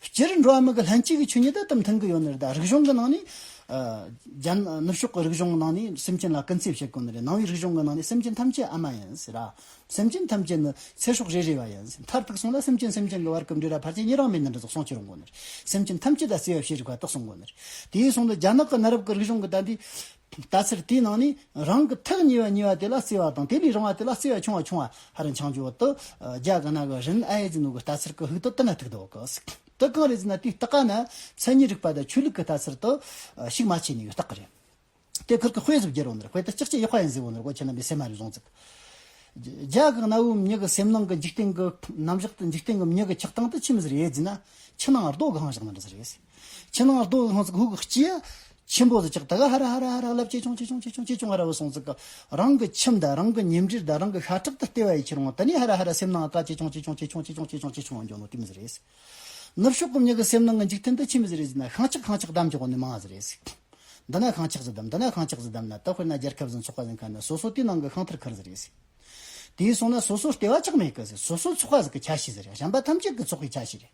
སྤྱིར་འགྲོ་བ་མི་གི་ལྷན་སྐྱེས་ཀྱི་ཆོས་ཉིད་ད་དེ་མཐུན་གི་ཡོད་ནི་རེད། ད་རིག་གཞུང་གི་ནང་ནས། ཨ་རྒྱ་ནུབ་ཕྱོགས་ཀྱི་རིག་གཞུང་གི་ནང་ནས་སེམས་ཅན་ལ་ཀུན་བརྩེ་བྱེད་དགོས་ནི་རེད། ནང་པའི་རིག་གཞུང་གི་ནང་ནས་སེམས་ཅན་ཐམས་ཅད་ཨ་མ་ཡིན་ཟེར་ར། སེམས་ཅན་ཐམས་ཅད་ནི་ཚེ་སྲོག་རེ་རེ་བ་ཡིན་ཟེར། མཐར་ཐུག་སོང་ན་སེམས་ཅན་སེམས་ཅན་གྱི་བར་གྱི་འབྲེལ་བ་ཕལ་ཆེར་ཉེ་རིང་མེད་ནི་འདྲ་ཟིག་སོང་ཁྱེར་ཡོང་གོ་ནི་རེད། སེམས་ཅན་ཐམས་ཅད་ལ་བརྩེ་བ་བྱེད་རིགས་པ་དག་སོང་གོ་ནི་རེད། དེ་ཡིན་སོང་ན་རྒྱ་ནག་གི་གནའ་རབས་ཀྱི་རིག་གཞུང་གི་ད་འདི་ལྟ་ཚུལ་དེའི་ནང་ནས། རང་གི་ཐག་ཉེ་བ་ཉེ་བ་དེ་ལ་བརྩེ་བ་དང་། དེ་ལས་རིང་བ་དེ་ལ་བརྩེ་བ་ཆུང་བ་ཆུང་བ་ཧ་ར་འཆང་རྒྱུ་དེ། རྒྱ་གི་གནའ་གི་རིན་ཨའེ་ཟེར་ནོ་གི་ལྟ་ཚུལ་གི་ཧུག་ཏུ་དེ་ན་ཐུག་འདུག་གི། དེ་གང་རེད་ཟེར་ན། དེའི་ལྟ་ག་ན་མཚན་ཉིད་རིག་པ་དང་ཆོས་ལུགས་ཀྱི་ལྟ་ཚུལ་དེ་ཤུགས་མ་ཆེ་ནས་ཡོད་རྟགས་རེད། དེ་ཁུར་གི་དཔེ་ཟིག་བརྒྱབ་ཡོང་ནི་རེད། དཔེ་དེ་ལྕགས་ཀྱི་ཡག་པ་ཡིན་ཟེར་བོ་ནི་རེད་གོ། ཁྱེད་རྣམ་པས་སེམས་མ་རེ་བཟུང་ཙིག། རྒྱ་གི་གནའ་བོའི་མྱི་གི་སེམས་ནང་གི་འཇིག་རྟེན་གི་རྣམ་གཞག་དེ། འཇིག་རྟེན་གི་མྱི་གི་ཆགས་སྟངས་དེ་ཆི་མོ་ཟིག་རེད་ཟེར་ན། ཆུ་ནང་རྡོ་གང་བཞག་ནི་འདྲ་ཟིག་རེད། ཆུ་ནང་རྡོ་གང་ཟིག་ཧུག་གི་ལྕི་ཡ་ཆེན་པོ་ཟིག་ཆགས། ད་ག་ཧ་ར་ཧ་ར་ཧ་ར་ལབ། ཇེ་ཆུང་ཇེ་ཆུང་ཇེ་ཆུང་ཇེ་ཆུང་ཧ་ར་བུད་སོང་ཙིག་གི། རང་གི་ཁྱིམ་དང་རང་གི་གཉེན་འབྲེལ་དང་རང་གི་ཤ་ཁྲག་དེ་ལྟེ་བ་ཡི་ཁྱེར་འོང་། དེ་ནས་ཧ་ར་ཧ་ར་སེམས་ནང་ཀ་ཇེ་ཆུང་ཇེ་ཆུང་ཇེ་ཆུང་ཇེ་ཆུང་ཇེ་ཆུང་ཇེ་ཆུང་འགྱོ་ནོ་དེ་མོ་ཟིག་རེད། ནུབ་ཕྱོགས་ཀྱི་མྱི་གི་སེམས་ནང་གི་འཇིག་རྟེན་དུ་ཆི་མོ་ཟིག་རེད་ཟེར་ན། ཤིང་ཆག་ཤིང་ཆག་བསྡམས་ཀྱི་གོ་ནས་མང་ཟིག་རེད་ཟེར། འདི་ན་ཤིང་ཆག་ཟིག་བསྡམས། འདི་ན་ཤིང་ཆག་ཟིག་བསྡམས་ན། ད་དཔེར་ན་རྒྱལ་ཁབ་ཟིག་ཚོགས་པ་ཟིག་ཁ་ན་སོ་སོ་དེའི་ནང་གི་ཤིང་ཐར་ཁུར་ཟིག་རེད་ཟེར། དེ་སོང་ན་སོ་སོ་ལྟེ་བ་ཆགས་མེད་གི་ཟེར། སོ་སོ་ཚོགས་པ་ཟིག་གི་ཆ་ཤས་ཟིག་རེད། གཞན་པ་ཐམས་ཅད་ཀྱི་ཚོགས་པའི་ཆ་ཤས་རེད།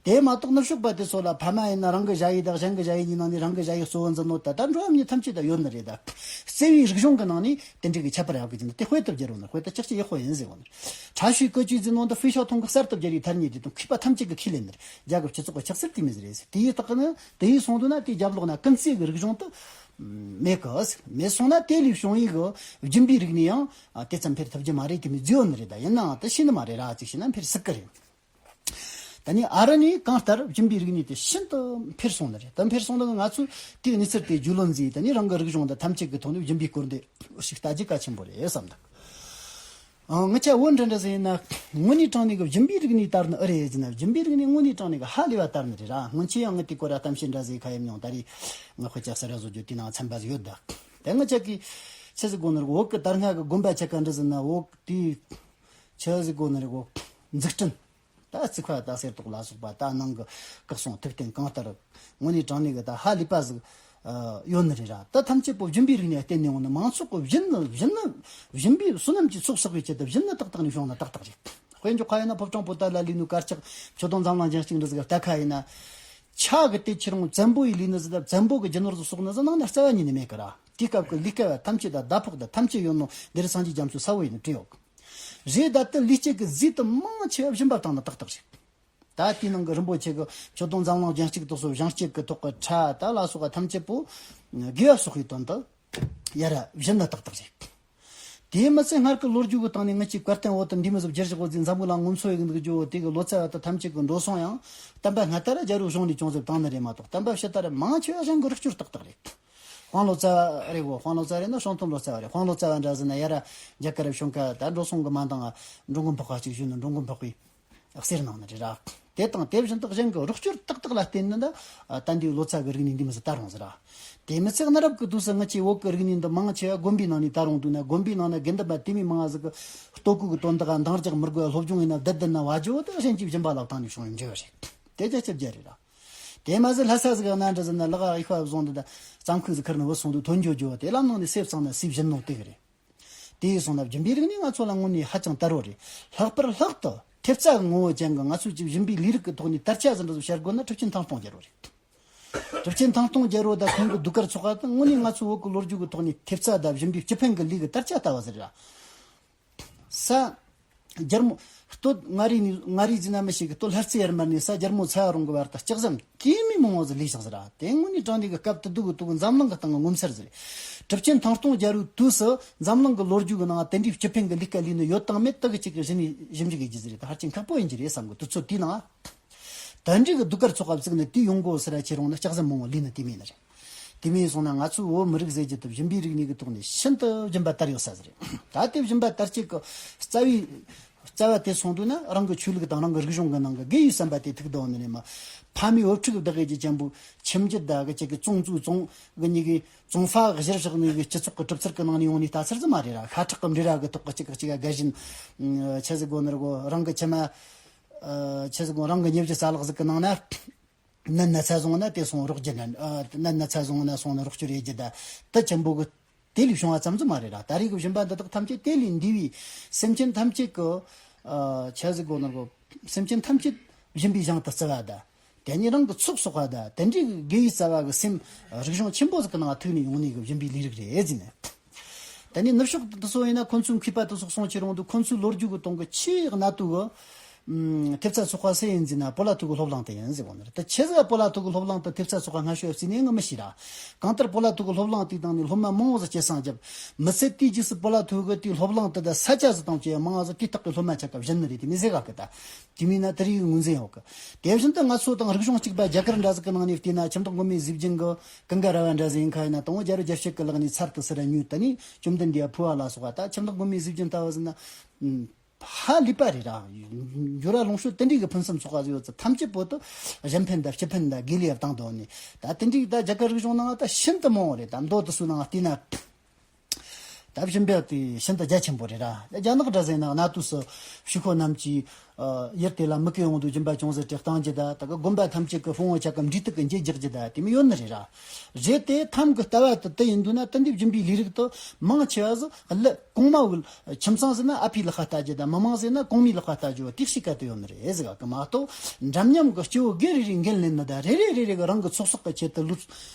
དེ་མ་གཏོགས་ནུབ་ཕྱོགས་པ་དེ་ཚོ་ལ་ཕ་མ་ཡིན་ན་རང་གི་ཞ་ཡི་དང་གཞན་གྱི་ཞ་ཡི་གཉིས་ནང་ནས་རང་གི་ཞ་ཡི་གཙོ་བོ་འཛིན་ནོ་ད་ལྟ་འགྲོ་བ་མི་ཐམས་ཅད་ད་ཡོད་ནི་རེད་ད། བརྩེ་བའི་རིག་གཞུང་གི་ནང་ནས་དེ་འདྲའི་གི་ཁྱད་པར་ཡག་གི་ཅན་དེ་དཔེ་དུ་བརྗོད་རོགས་ནི། དཔེ་དུ་ཅག་ཅི་ཡག་པོ་ཡིན་ཟེར་བ་ནི། 茶叙歌曲 ཟེར་ནོ་འདི་དཔེ་ཤོག་ཐུང་གི་གསར་དུ་བརྗེ་རེས་ཐར་ཉེ་དེ་དང་མཁས་པ་ཐམས་ཅད་ཀྱི་ཁས་ལེན་ནི་རེད། རྒྱལ་ཁབ་སྤྱི་ཚོགས་ཀྱི་ཆགས་སྲེད་དེ་མི་ཟེར་རེད་ཟེར། དེ་ཡི་རྟགས་ནི་དེ་ཡི་སོང་དུས་ན་དེའི་རྒྱབ་ལོགས་ན་ཀུན་བརྩེ་གི་རིག་གཞུང་དུ་མེད་གི་ཟེར། མེད་སོང་ན་དེ་ལས་བྱུང་ཡི་གི་སྦྱིན་པའི་རིག་གནས་ཡང་དེ་ཙམ་འཕེལ་ཐུབ་ཀྱི་མ་རེད། དེ་མི་རྫི་ཡོད་ནི་རེད། ད་ཡིན་ནའང་ད་ཤེས་ནི་མ་རེད། ར་ཅིག་བྱས་ན་འཕེལ་སྲིད་གི་རེད། ད་ནི་ཨ་རི་ནས་གང་ལྟར་སྦྱིན་པའི་རིག་གནས་དེ་ཤིན་ཏུ་འཕེལ་སོང་ནི་རེད། ད་འཕེལ་སོང་ནི་ང་ཚོས་དེའི་གནས་ཚུལ་དེ་རྒྱུས་ལོན་མཛད། ད་ནི་རང་གི་རིག་གཞུང་དང་ཐམས་ཅད་ཀྱི་ཐོག་ནས་སྦྱིན་པའི་སྐོར་འདི་ཞིག་ལྟ་རྒྱུ་གལ་ཆེན་པོ་རེད་བསམ་འདུག་ཨང་། ངི་ཆ་བོད་འདྲ་འདྲ་ཟེར་ན་དངོས་གནས་དྲང་གནས་ཀྱི་སྦྱིན་པའི་རིག་གནས་དར་ནི་ཨེ་རེད་ཟེར་ན། སྦྱིན་པའི་རིག་གནས་དངོས་གནས་དྲང་གནས་ཀྱི་ཧ་ལས་པ་དར་ནི་རེད་ར། སྔོན་ཆད་ཡང་ངི་དེ་སྐོར་ར་གཏམ་བཤད་འདྲ་ཟིག་ཁ་ཡེམ་མྱོང་། ད་རེས་ངི་དཔེ་ཆ་གསར་ར་བཟོ་རྒྱུ་དེ་ནང་ཚན་པ་ཟིག་ཡོད་ད། དེ་ངི་ཆ་གི་ཆི་ཟིག་གོ་ནི་རེད། བོད་ཀྱི་དར་སྔ་གི་དགོན་པ་ཆ་ག་འདྲ་ཟེར་ན་བོད་དེའི་ཆི་ཟིག་གོ་ནི་རེད་གོ། འཛུགས་སྐྲུན། ད་རྩིག་ཁ་ད་གསེར་ཏོག་ལ་སོགས་པ་ད་ནང་གི་སྐུ་གསུང་ཐུགས་རྟེན་གང་ལྟར་དངོས་གནས་དྲང་གནས་ཀྱི་ད་ཧ་ལས་པ་ཟིག་ཡོད་ནི་རེད་ར། ད་ཐམས་ཅད་པོ་སྦྱིན་པའི་རིག་གནས་བརྟེན་ནས་འོང་ནི། མང་ཚོགས་ཀྱི་སྦྱིན་ནི་སྦྱིན་ནི་སྦྱིན་པའི་བསོད་ནམས་ཀྱི་ཚོགས་བསགས་པའི་ཆེད་དུ་སྦྱིན་ནི་ཏག་ཏག་ནས་བྱུང་ནི་ཏག་ཏག་རེད། དཔེ་འཇོག་ཁ་ཡིན་ན་ཕོ་བྲང་པོ་ཏ་ལ་ལས་ནོ་དཀར་ཆག་ཆོས་དོན་འཛམ་གླིང་ཅན་གཅིག་འདྲ་ཟིག་གི་རྟ་ཁ་ཡིན་ན། ཆ་གི་དེ་ཁྱེད་རང་བཙན་པོ་ཡི་ལས་ནི་ཟིག་ད་བཙན་པོ་གི་རྒྱུ་ནོར་ཟིག་གསོག་ནི་ཟིག་ནང་ན་རྩ་བ་ཉིད་ནས་མེད་གི་ར། དེའི་སྐབས་ཀྱི་ལས་ཀ་བ་ཐམས་ཅད་ད་ཟླ་ཕོགས་ད་ཐམས་ཅད་ཡོད་ནོ་འདིར་སངས་རྒྱས་རྒྱ་མཚོ་ས་བོ་ཡིན་ནི་བྲིས་ཡོད་གི། རེད། ད་ལྟ་ལུས་སྐྱེད་ཀྱི་རྫས་དུ་མང་ཆེ་བ་སྦྱིན་པ་བཏང་ན་ཏག་ཏག་རེད། ད་དེའི་ནང་གི་རིན་པོ་ཆེ་གི་ཆོས་དོན་འཛམ་གླིང་ལྗང་གཅིག་ཏོག་སོ་ཞིང་གཅིག་གི་ཐོག་གི་ཁྲ་ད་ལ་སོགས་པ་ཐམས་ཅད་པོ་དགེ་བ་གསོག་པའི་དོན་དུ་ཡ་ར་སྦྱིན་ན་ཏག་ཏག་རེད། དེའི་མི་ཚེ་སྔར་གི་ལོ་རྒྱུས་ཀྱི་སྟེང་ནས་ངེད་ཀྱི་བཀའ་བསྟན་འོག་ཏུ་འདི་མི་ཟོ་བསྒྱུར་བཞག་གོ་ཟིན་འཛམ་བུ་གླིང་ངོམ་སོ་ཡི་འདུག་རྒྱུ་དེ་གི་ལོ་ཙཱ་བ་དུ་ཐམས་ཅད་ཀྱི་འགྲོ་སོང་ཡང་བསྟན་པ་སྔ་དར་རྒྱ་རུ་གཞུང་ནས་ཅུང་ཟད་བཏང་ནི་རེད་མ་གཏོགས་བསྟན་པ་ཕྱི་དར་མང་ཆེ་བ་གཞན་གྱི་རིག་སྐྱོར་ཏག་ཏག་རེད། དཔང་ལོ་ཙཱ་བ་རེད་གོ། དཔང་ལོ་ཙཱ་རེད་ན་ཤོང་ཐུང་ལོ་ཙཱ་བ་རེད། དཔང་ལོ་ཙཱ་བ་འདྲ་ཟིན་ན་ཡ་ར་རྒྱ་གར་བྱུང་ཁ་ད་འགྲོ་སོང་གི་མ་འདང་ང་འགྲོ་མགོན་འཕགས་པ་གཅིག་བཞུགས་ནས་འགྲོ་མགོན་འཕགས་པའི་གསེར་ནང་ནས་རེད་ར། དེ་དང་དེ་བཞིན་དུ་གཞན་གྱི་རོགས་སྐྱོར་ཏག་ཏག་ལ་བརྟེན་ནས་ད་ལྟ་འདིའི་ལོ་ཙཱ་གི་རིག་གནས་འདི་མི་ཟིག་ད་རུང་ཟེར་ར། དེ་མི་ཚད་གནའ་རབས་ཀྱི་དུས་སུ་ངེད་ཀྱི་བོད་ཀྱི་རིག་གནས་འདི་མང་ཆེ་བ་དགོན་པའི་ནང་ནས་ད་རུང་འདུག་ན་དགོན་པའི་ནང་ན་དགེ་འདུན་པ་དེ་མི་མང་བ་ཟིག་གི་ལྟོ་གོས་ཀྱི་དོན་དག་འདང་རྒྱག་མི་དགོས། སློབ་སྦྱོང་ཡིན་ན་བསྡད་བསྡད་ན་བ་ཇོ་དེ་གཞན་གྱིས་སྦྱིན་པ་ལ་བཏང་ནས་བྱུང་ཡོད་འཇོག་རེད། དེ་རྒྱ་ཆབ་རྒྱ་རེད་ར། དེ་མ་ཟད་ལྷ་ས་ཟིག་གི་གནའ་འདྲ་ཟིན་ན་ལག་གཡས་པ་བཟུང་འདི་ད་རྩམ་ཁུག་ཟིག་ཁུར་ནས་བུད་སོང་དུས་ཐོན་འཇོག་རྒྱུ་བ་དེ་ལམ་ནང་ནས་སེབ་ཚང་ན་སེབ་བཞིན་ནོ་དེ་གི་རེད། དེ་ཡིས་སོང་ན་སྦྱིན་པའི་རིག་གནས་ང་ཚོ་ལ་དངོས་ནས་ཧ་ཅང་དར་བོ་རེད། ལྷག་པར་ལྷག་ཏུ་ཐེབས་རྩ་གི་ངོ་བོ་ཅན་གྱི་ང་ཚོའི་ཅིག་སྦྱིན་པའི་ལས་རིགས་ཀྱི་ཐོག་ནས་དར་ཆ་ཟིན་པ་ཚོ་བཤད་དགོས་ན་གྲུབ་ཆེན་ཐང་སྟོང་རྒྱལ་པོ་རེད། གྲུབ་ཆེན་ཐང་སྟོང་རྒྱལ་པོ་དང་ཁོང་གི་ཟློས་གར་ཚོགས་པ་དང་དངོས་གནས་ང་ཚོའི་བོད་ཀྱི་ལོ་རྒྱུས་ཀྱི་ཐོག་ནས་ཐེབས་རྩ་དང་སྦྱིན་པའི་སྤྱི་ཕན་གྱི་ལས་ཀྱི་དར་ཆ་ལྟ་བུ་ཟིག་རེད། ས། རྒྱལ་མོ། སྟོད་མངའ་རིས་ནས་མངའ་རིས་ཟིན་ན་མི་ཤེས་གི། སྟོད་ལྷ་རྩེ་ཡར་མར་ནས་ས་རྒྱལ་མོ་ཚ་བ་རོང་གི་བར་དུ་ལྕགས་ཟམ་དེ་མི་མང་བ་ཟིག་ལས་བཞག་ཟེར་ར། དེ་དངོས་གནས་དྲང་གནས་གི་སྐབས་དེ་དུས་གི་དུས་འཛམ་གླིང་གི་སྟེང་གི་ངོ་མཚར་ཟིག་རེད། གྲུབ་ཆེན་ཐང་སྟོང་རྒྱལ་པོའི་དུས་སུ་འཛམ་གླིང་གི་ལོ་རྒྱུས་གི་ནང་དེ་འདྲའི་སྤྱི་ཕན་གི་ལས་ཀ་ལས་ནི་ཡོད་དང་མེད་དག་གི་གཅིག་གི་གཞི་ནས་ཞིབ་འཇུག་གི་རྒྱུ་ཟིག་རེད། ད་ཧ་ཅང་ཁག་པོ་ཡིན་གྱི་རེད་བསམ་གི། དུས་ཚོད་དེའི་ནང་། ད་འདྲའི་གི་ཟློས་གར་ཚོགས་པ་བཙུགས་ནས་དེ་ཡོང་དགོས་ཟེར་ར་ཁྱེད་རང་ནི་ལྕགས་ཟམ་མང་བོ་ལས་ནི་དེ་མིན་ནི་རེད། དེ་མིན་སོང་ན་ང་ཚོའི་བོད་མི་རིགས་ཟེར་རྒྱུ་དེ་སྦྱིན་པའི་རིག་གནས་ཀྱི་ཐོག་ནས་ཤིན་ཏུ་སྦྱིན་པ་དར་ཡོད་ས་ཟིག་རེད། ད་དེ་སྦྱིན་པ་དར་བྱེད་ཀྱི་རྩ་བའི་རྩ་བ་དེ་སོང་དུས་ན་རང་གི་ཆོས་ལུགས་དང་རང་གི་རིག་གཞུང་གི་ནང་གི་དགེ་བའི་བསམ་པ་དེ་ཐུག་བསྡད་ནི་རེད་མ། ཕ་མའི་བུ་ཕྲུག་བདག་གི་ཅན་པོ་ཁྱིམ་རྒྱུད་ད་གི་ཅིག་གི་ཙོང་ཙུའུ་ཙོང་གི་གཉིས་ཀྱི་ཙོང་ཧྥ་གཞིར་བཞག་ནས་གི་སྤྱི་ཚོགས་ཀྱི་གྲུབ་ཚུལ་གྱི་ནང་ནས་ཡོང་ནས་ལྟ་ཚུལ་ཟིག་མ་རེད་ར། ཤ་ཁྲག་གི་འབྲེལ་བ་གི་ཐོག་གི་ཅིག་གི་ཅིག་ག་དགའ་བཞིན་ཆི་ཟིག་དགོས་ནི་རེད་གོ། རང་གི་ཁྱིམ་མ། ཆི་ཟིག་གོ། རང་གི་ཉེ་བརྒྱུད་རྩ་ལག་ཟིག་གི་ནང་ན། ནད་ན་ཚ་བཟུང་ན་དེ་སོང་རོགས་རྒྱུ་ན། ནད་ན་ཚ་བཟུང་ན་སོང་ན་རོགས་སྐྱོར་ཡེ་རྒྱུ་ད་དེ་ཆེན་པོ་གི་དེ་ལས་བྱུང་བ་ཙམ་ཙམ་མ་རེད་ར། ད་རེས་ཀྱི་སྦྱིན་པ་འདི་དག་ཐམས་ཅད་དེ་ལས་འདས་པའི་སེམས་ཅན་ཐམས་ཅད་ཀྱི་ཆི་ཟིག་གོ་ནོར་གོ། སེམས་ཅན་ཐམས་ཅད་སྦྱིན་པའི་ཞིང་དུ་བརྩི་བ་ད། དེ་ནི་རང་གི་ཚོགས་གསོག་པ་ད་དེ་འདྲའི་དགེ་བའི་རྩ་བ་གི་སེམས་རིག་གཞུང་ཆེན་པོ་ཟིག་གི་ནང་ཐུག་ནས་ཡོང་ནས་གི་སྦྱིན་པའི་ལས་རིགས་རེད་ཟེར་ནས། ད་ནི་ནུབ་ཕྱོགས་དེ་ཚོ་ཡིན་ན་ཁོ་ཚོའི་མཁས་པ་དེ་ཚོ་གསུང་ཁྱེར་འོང་དུས་ཁོ་ཚོའི་ལོ་རྒྱུས་ཀྱི་སྟེང་གི་ཆེས་གནའ་དུས་ཀྱི་ཐེབས་རྩ་ཚོགས་པ་སུ་ཡིན་ཟེར་ན་པོ་ལ་ཐུ་གི་སློབ་གླིང་དེ་ཡིན་ཟེར་གོ་ནི་རེད། ད་ཆི་ཟིག་པོ་ལ་ཐུ་གི་སློབ་གླིང་དུ་ཐེབས་རྩ་ཚོགས་པ་སྔ་ཤོས་བརྩིས་ནས་ངི་མི་ཤེས་ར། གང་ལྟར་པོ་ལ་ཐུ་གི་སློབ་གླིང་དེའི་སྟེང་ནས་སློབ་མ་མང་བོ་ཟིག་སྐྱེད་སྲིང་བརྒྱབ། མི་ཚེ་དེའི་རྗེས་སུ་པོ་ལ་ཐུ་གི་དེའི་སློབ་གླིང་དེ་ད་ས་ཆ་ཟིག་དང་བཅས་མང་བ་ཟིག་དེའི་སྟག་གི་སློབ་མ་ཆ་ཀ་བཞིན་ནི་རེད། དེ་མི་ཟེར་ག་གི་ད། དེ་མིན་ན་དེ་རིགས་ངོས་འཛིན་ཡོད་གི། དེ་བཞིན་དུ་ང་ཚོ་དང་རིག་གཞུང་གཅིག་པ་རྒྱ་གར་འདྲ་ཟིག་གི་ནང་ནས་བལྟས་ན་ཁྱིམ་བདག་མགོན་མེད་གཟི་བརྗིད་གི་ཀུན་དགའ་ར་བ་འདྲ་ཟིག་ཡིན་ཁ་ཡིན་ན་དང་བོ་རྒྱལ་རབས་རྒྱལ་བཤད་ཀྱི་ལག་ནས་ཚར་དུ་སི་ར་ཉུལ། ད་ནི་བཅོམ་ལྡན་འདས་ཕུ་བ་ལ་སོགས་པ་ད་ཁྱིམ་བདག་མགོན་མེད་གཟི་བརྗིད་ལྟ་བུ་ཟིན་ན། ཧ་ལས་པ་རེད་ར། འགྱུར་བ་ལོངས་སྤྱོད་དེ་འདྲའི་གི་ཕུན་སུམ་ཚོགས་པ་ཟིག་ཡོད་ཚེ་ཐམས་ཅད་པོ་དུ་གཞན་ཕན་དང་སྤྱི་ཕན་དང་དགེ་ལས་བཏང་དོ་ནི། ད་དེ་འདྲའི་ད་རྒྱ་གར་རིག་གཞུང་ནང་ད་ཤིན་ཏུ་མང་བོ་རེད། ད་མདོ་དེ་ཚོའི་ནང་བལྟས་ན། ད་སྦྱིན་པ་དེ་ཤིན་ཏུ་རྒྱ་ཆེན་པོ་རེད་ར། རྒྱ་ནག་འདྲ་ཟེར་ན་གནའ་དུས་སུ་ཕྱུག་པོ་རྣམས་ཀྱིས་ཨ་ཡུལ་དེ་ལ་མི་དགེ་བ་ཡོང་དུས་སྦྱིན་པ་ཅུང་ཟད་སྤྲད་བཏང་རྒྱུ་ད། ད་གི་དགོན་པ་ཐམས་ཅད་ཀྱི་དཔུང་བོ་ཆ་ག་འབྲས་ཐུག་གི་འགྱེད་རྒྱག་རྒྱུ་ད་དེ་མོ་ཡོད་ནི་རེད་ར། རེད་དེ་ཐམ་གི་ལྟ་བ་དེ་དེ་ཡིན་དུས་ན་དེ་འདྲའི་སྦྱིན་པའི་ལས་རིགས་དེ་མང་ཆེ་བ་ཟིག་གླུ་གོང་མ་བོ་ཁྱིམ་ཚང་ཟེར་ན་ཨ་ཕའི་ལག་པ་ལྟ་རྒྱུ་ད། མི་མང་ཟེར་ན་གོང་མའི་ལག་པ་ལྟ་རྒྱུ་དེ་ཤེས་ཀ་དེ་ཡོད་ནི་རེད་ཟེར་ག་གི་མ་གཏོགས། འདྲ་མཉམ་གི་སྐྱེ་བོ་སྒེར་རེ་རེ་འགན་ལེན་ནི་ད་རེ་རེ་རེ་རེ་གི་རང་གི་ཚོགས་བསགས་གི་ཆེད་དུ་ལུས།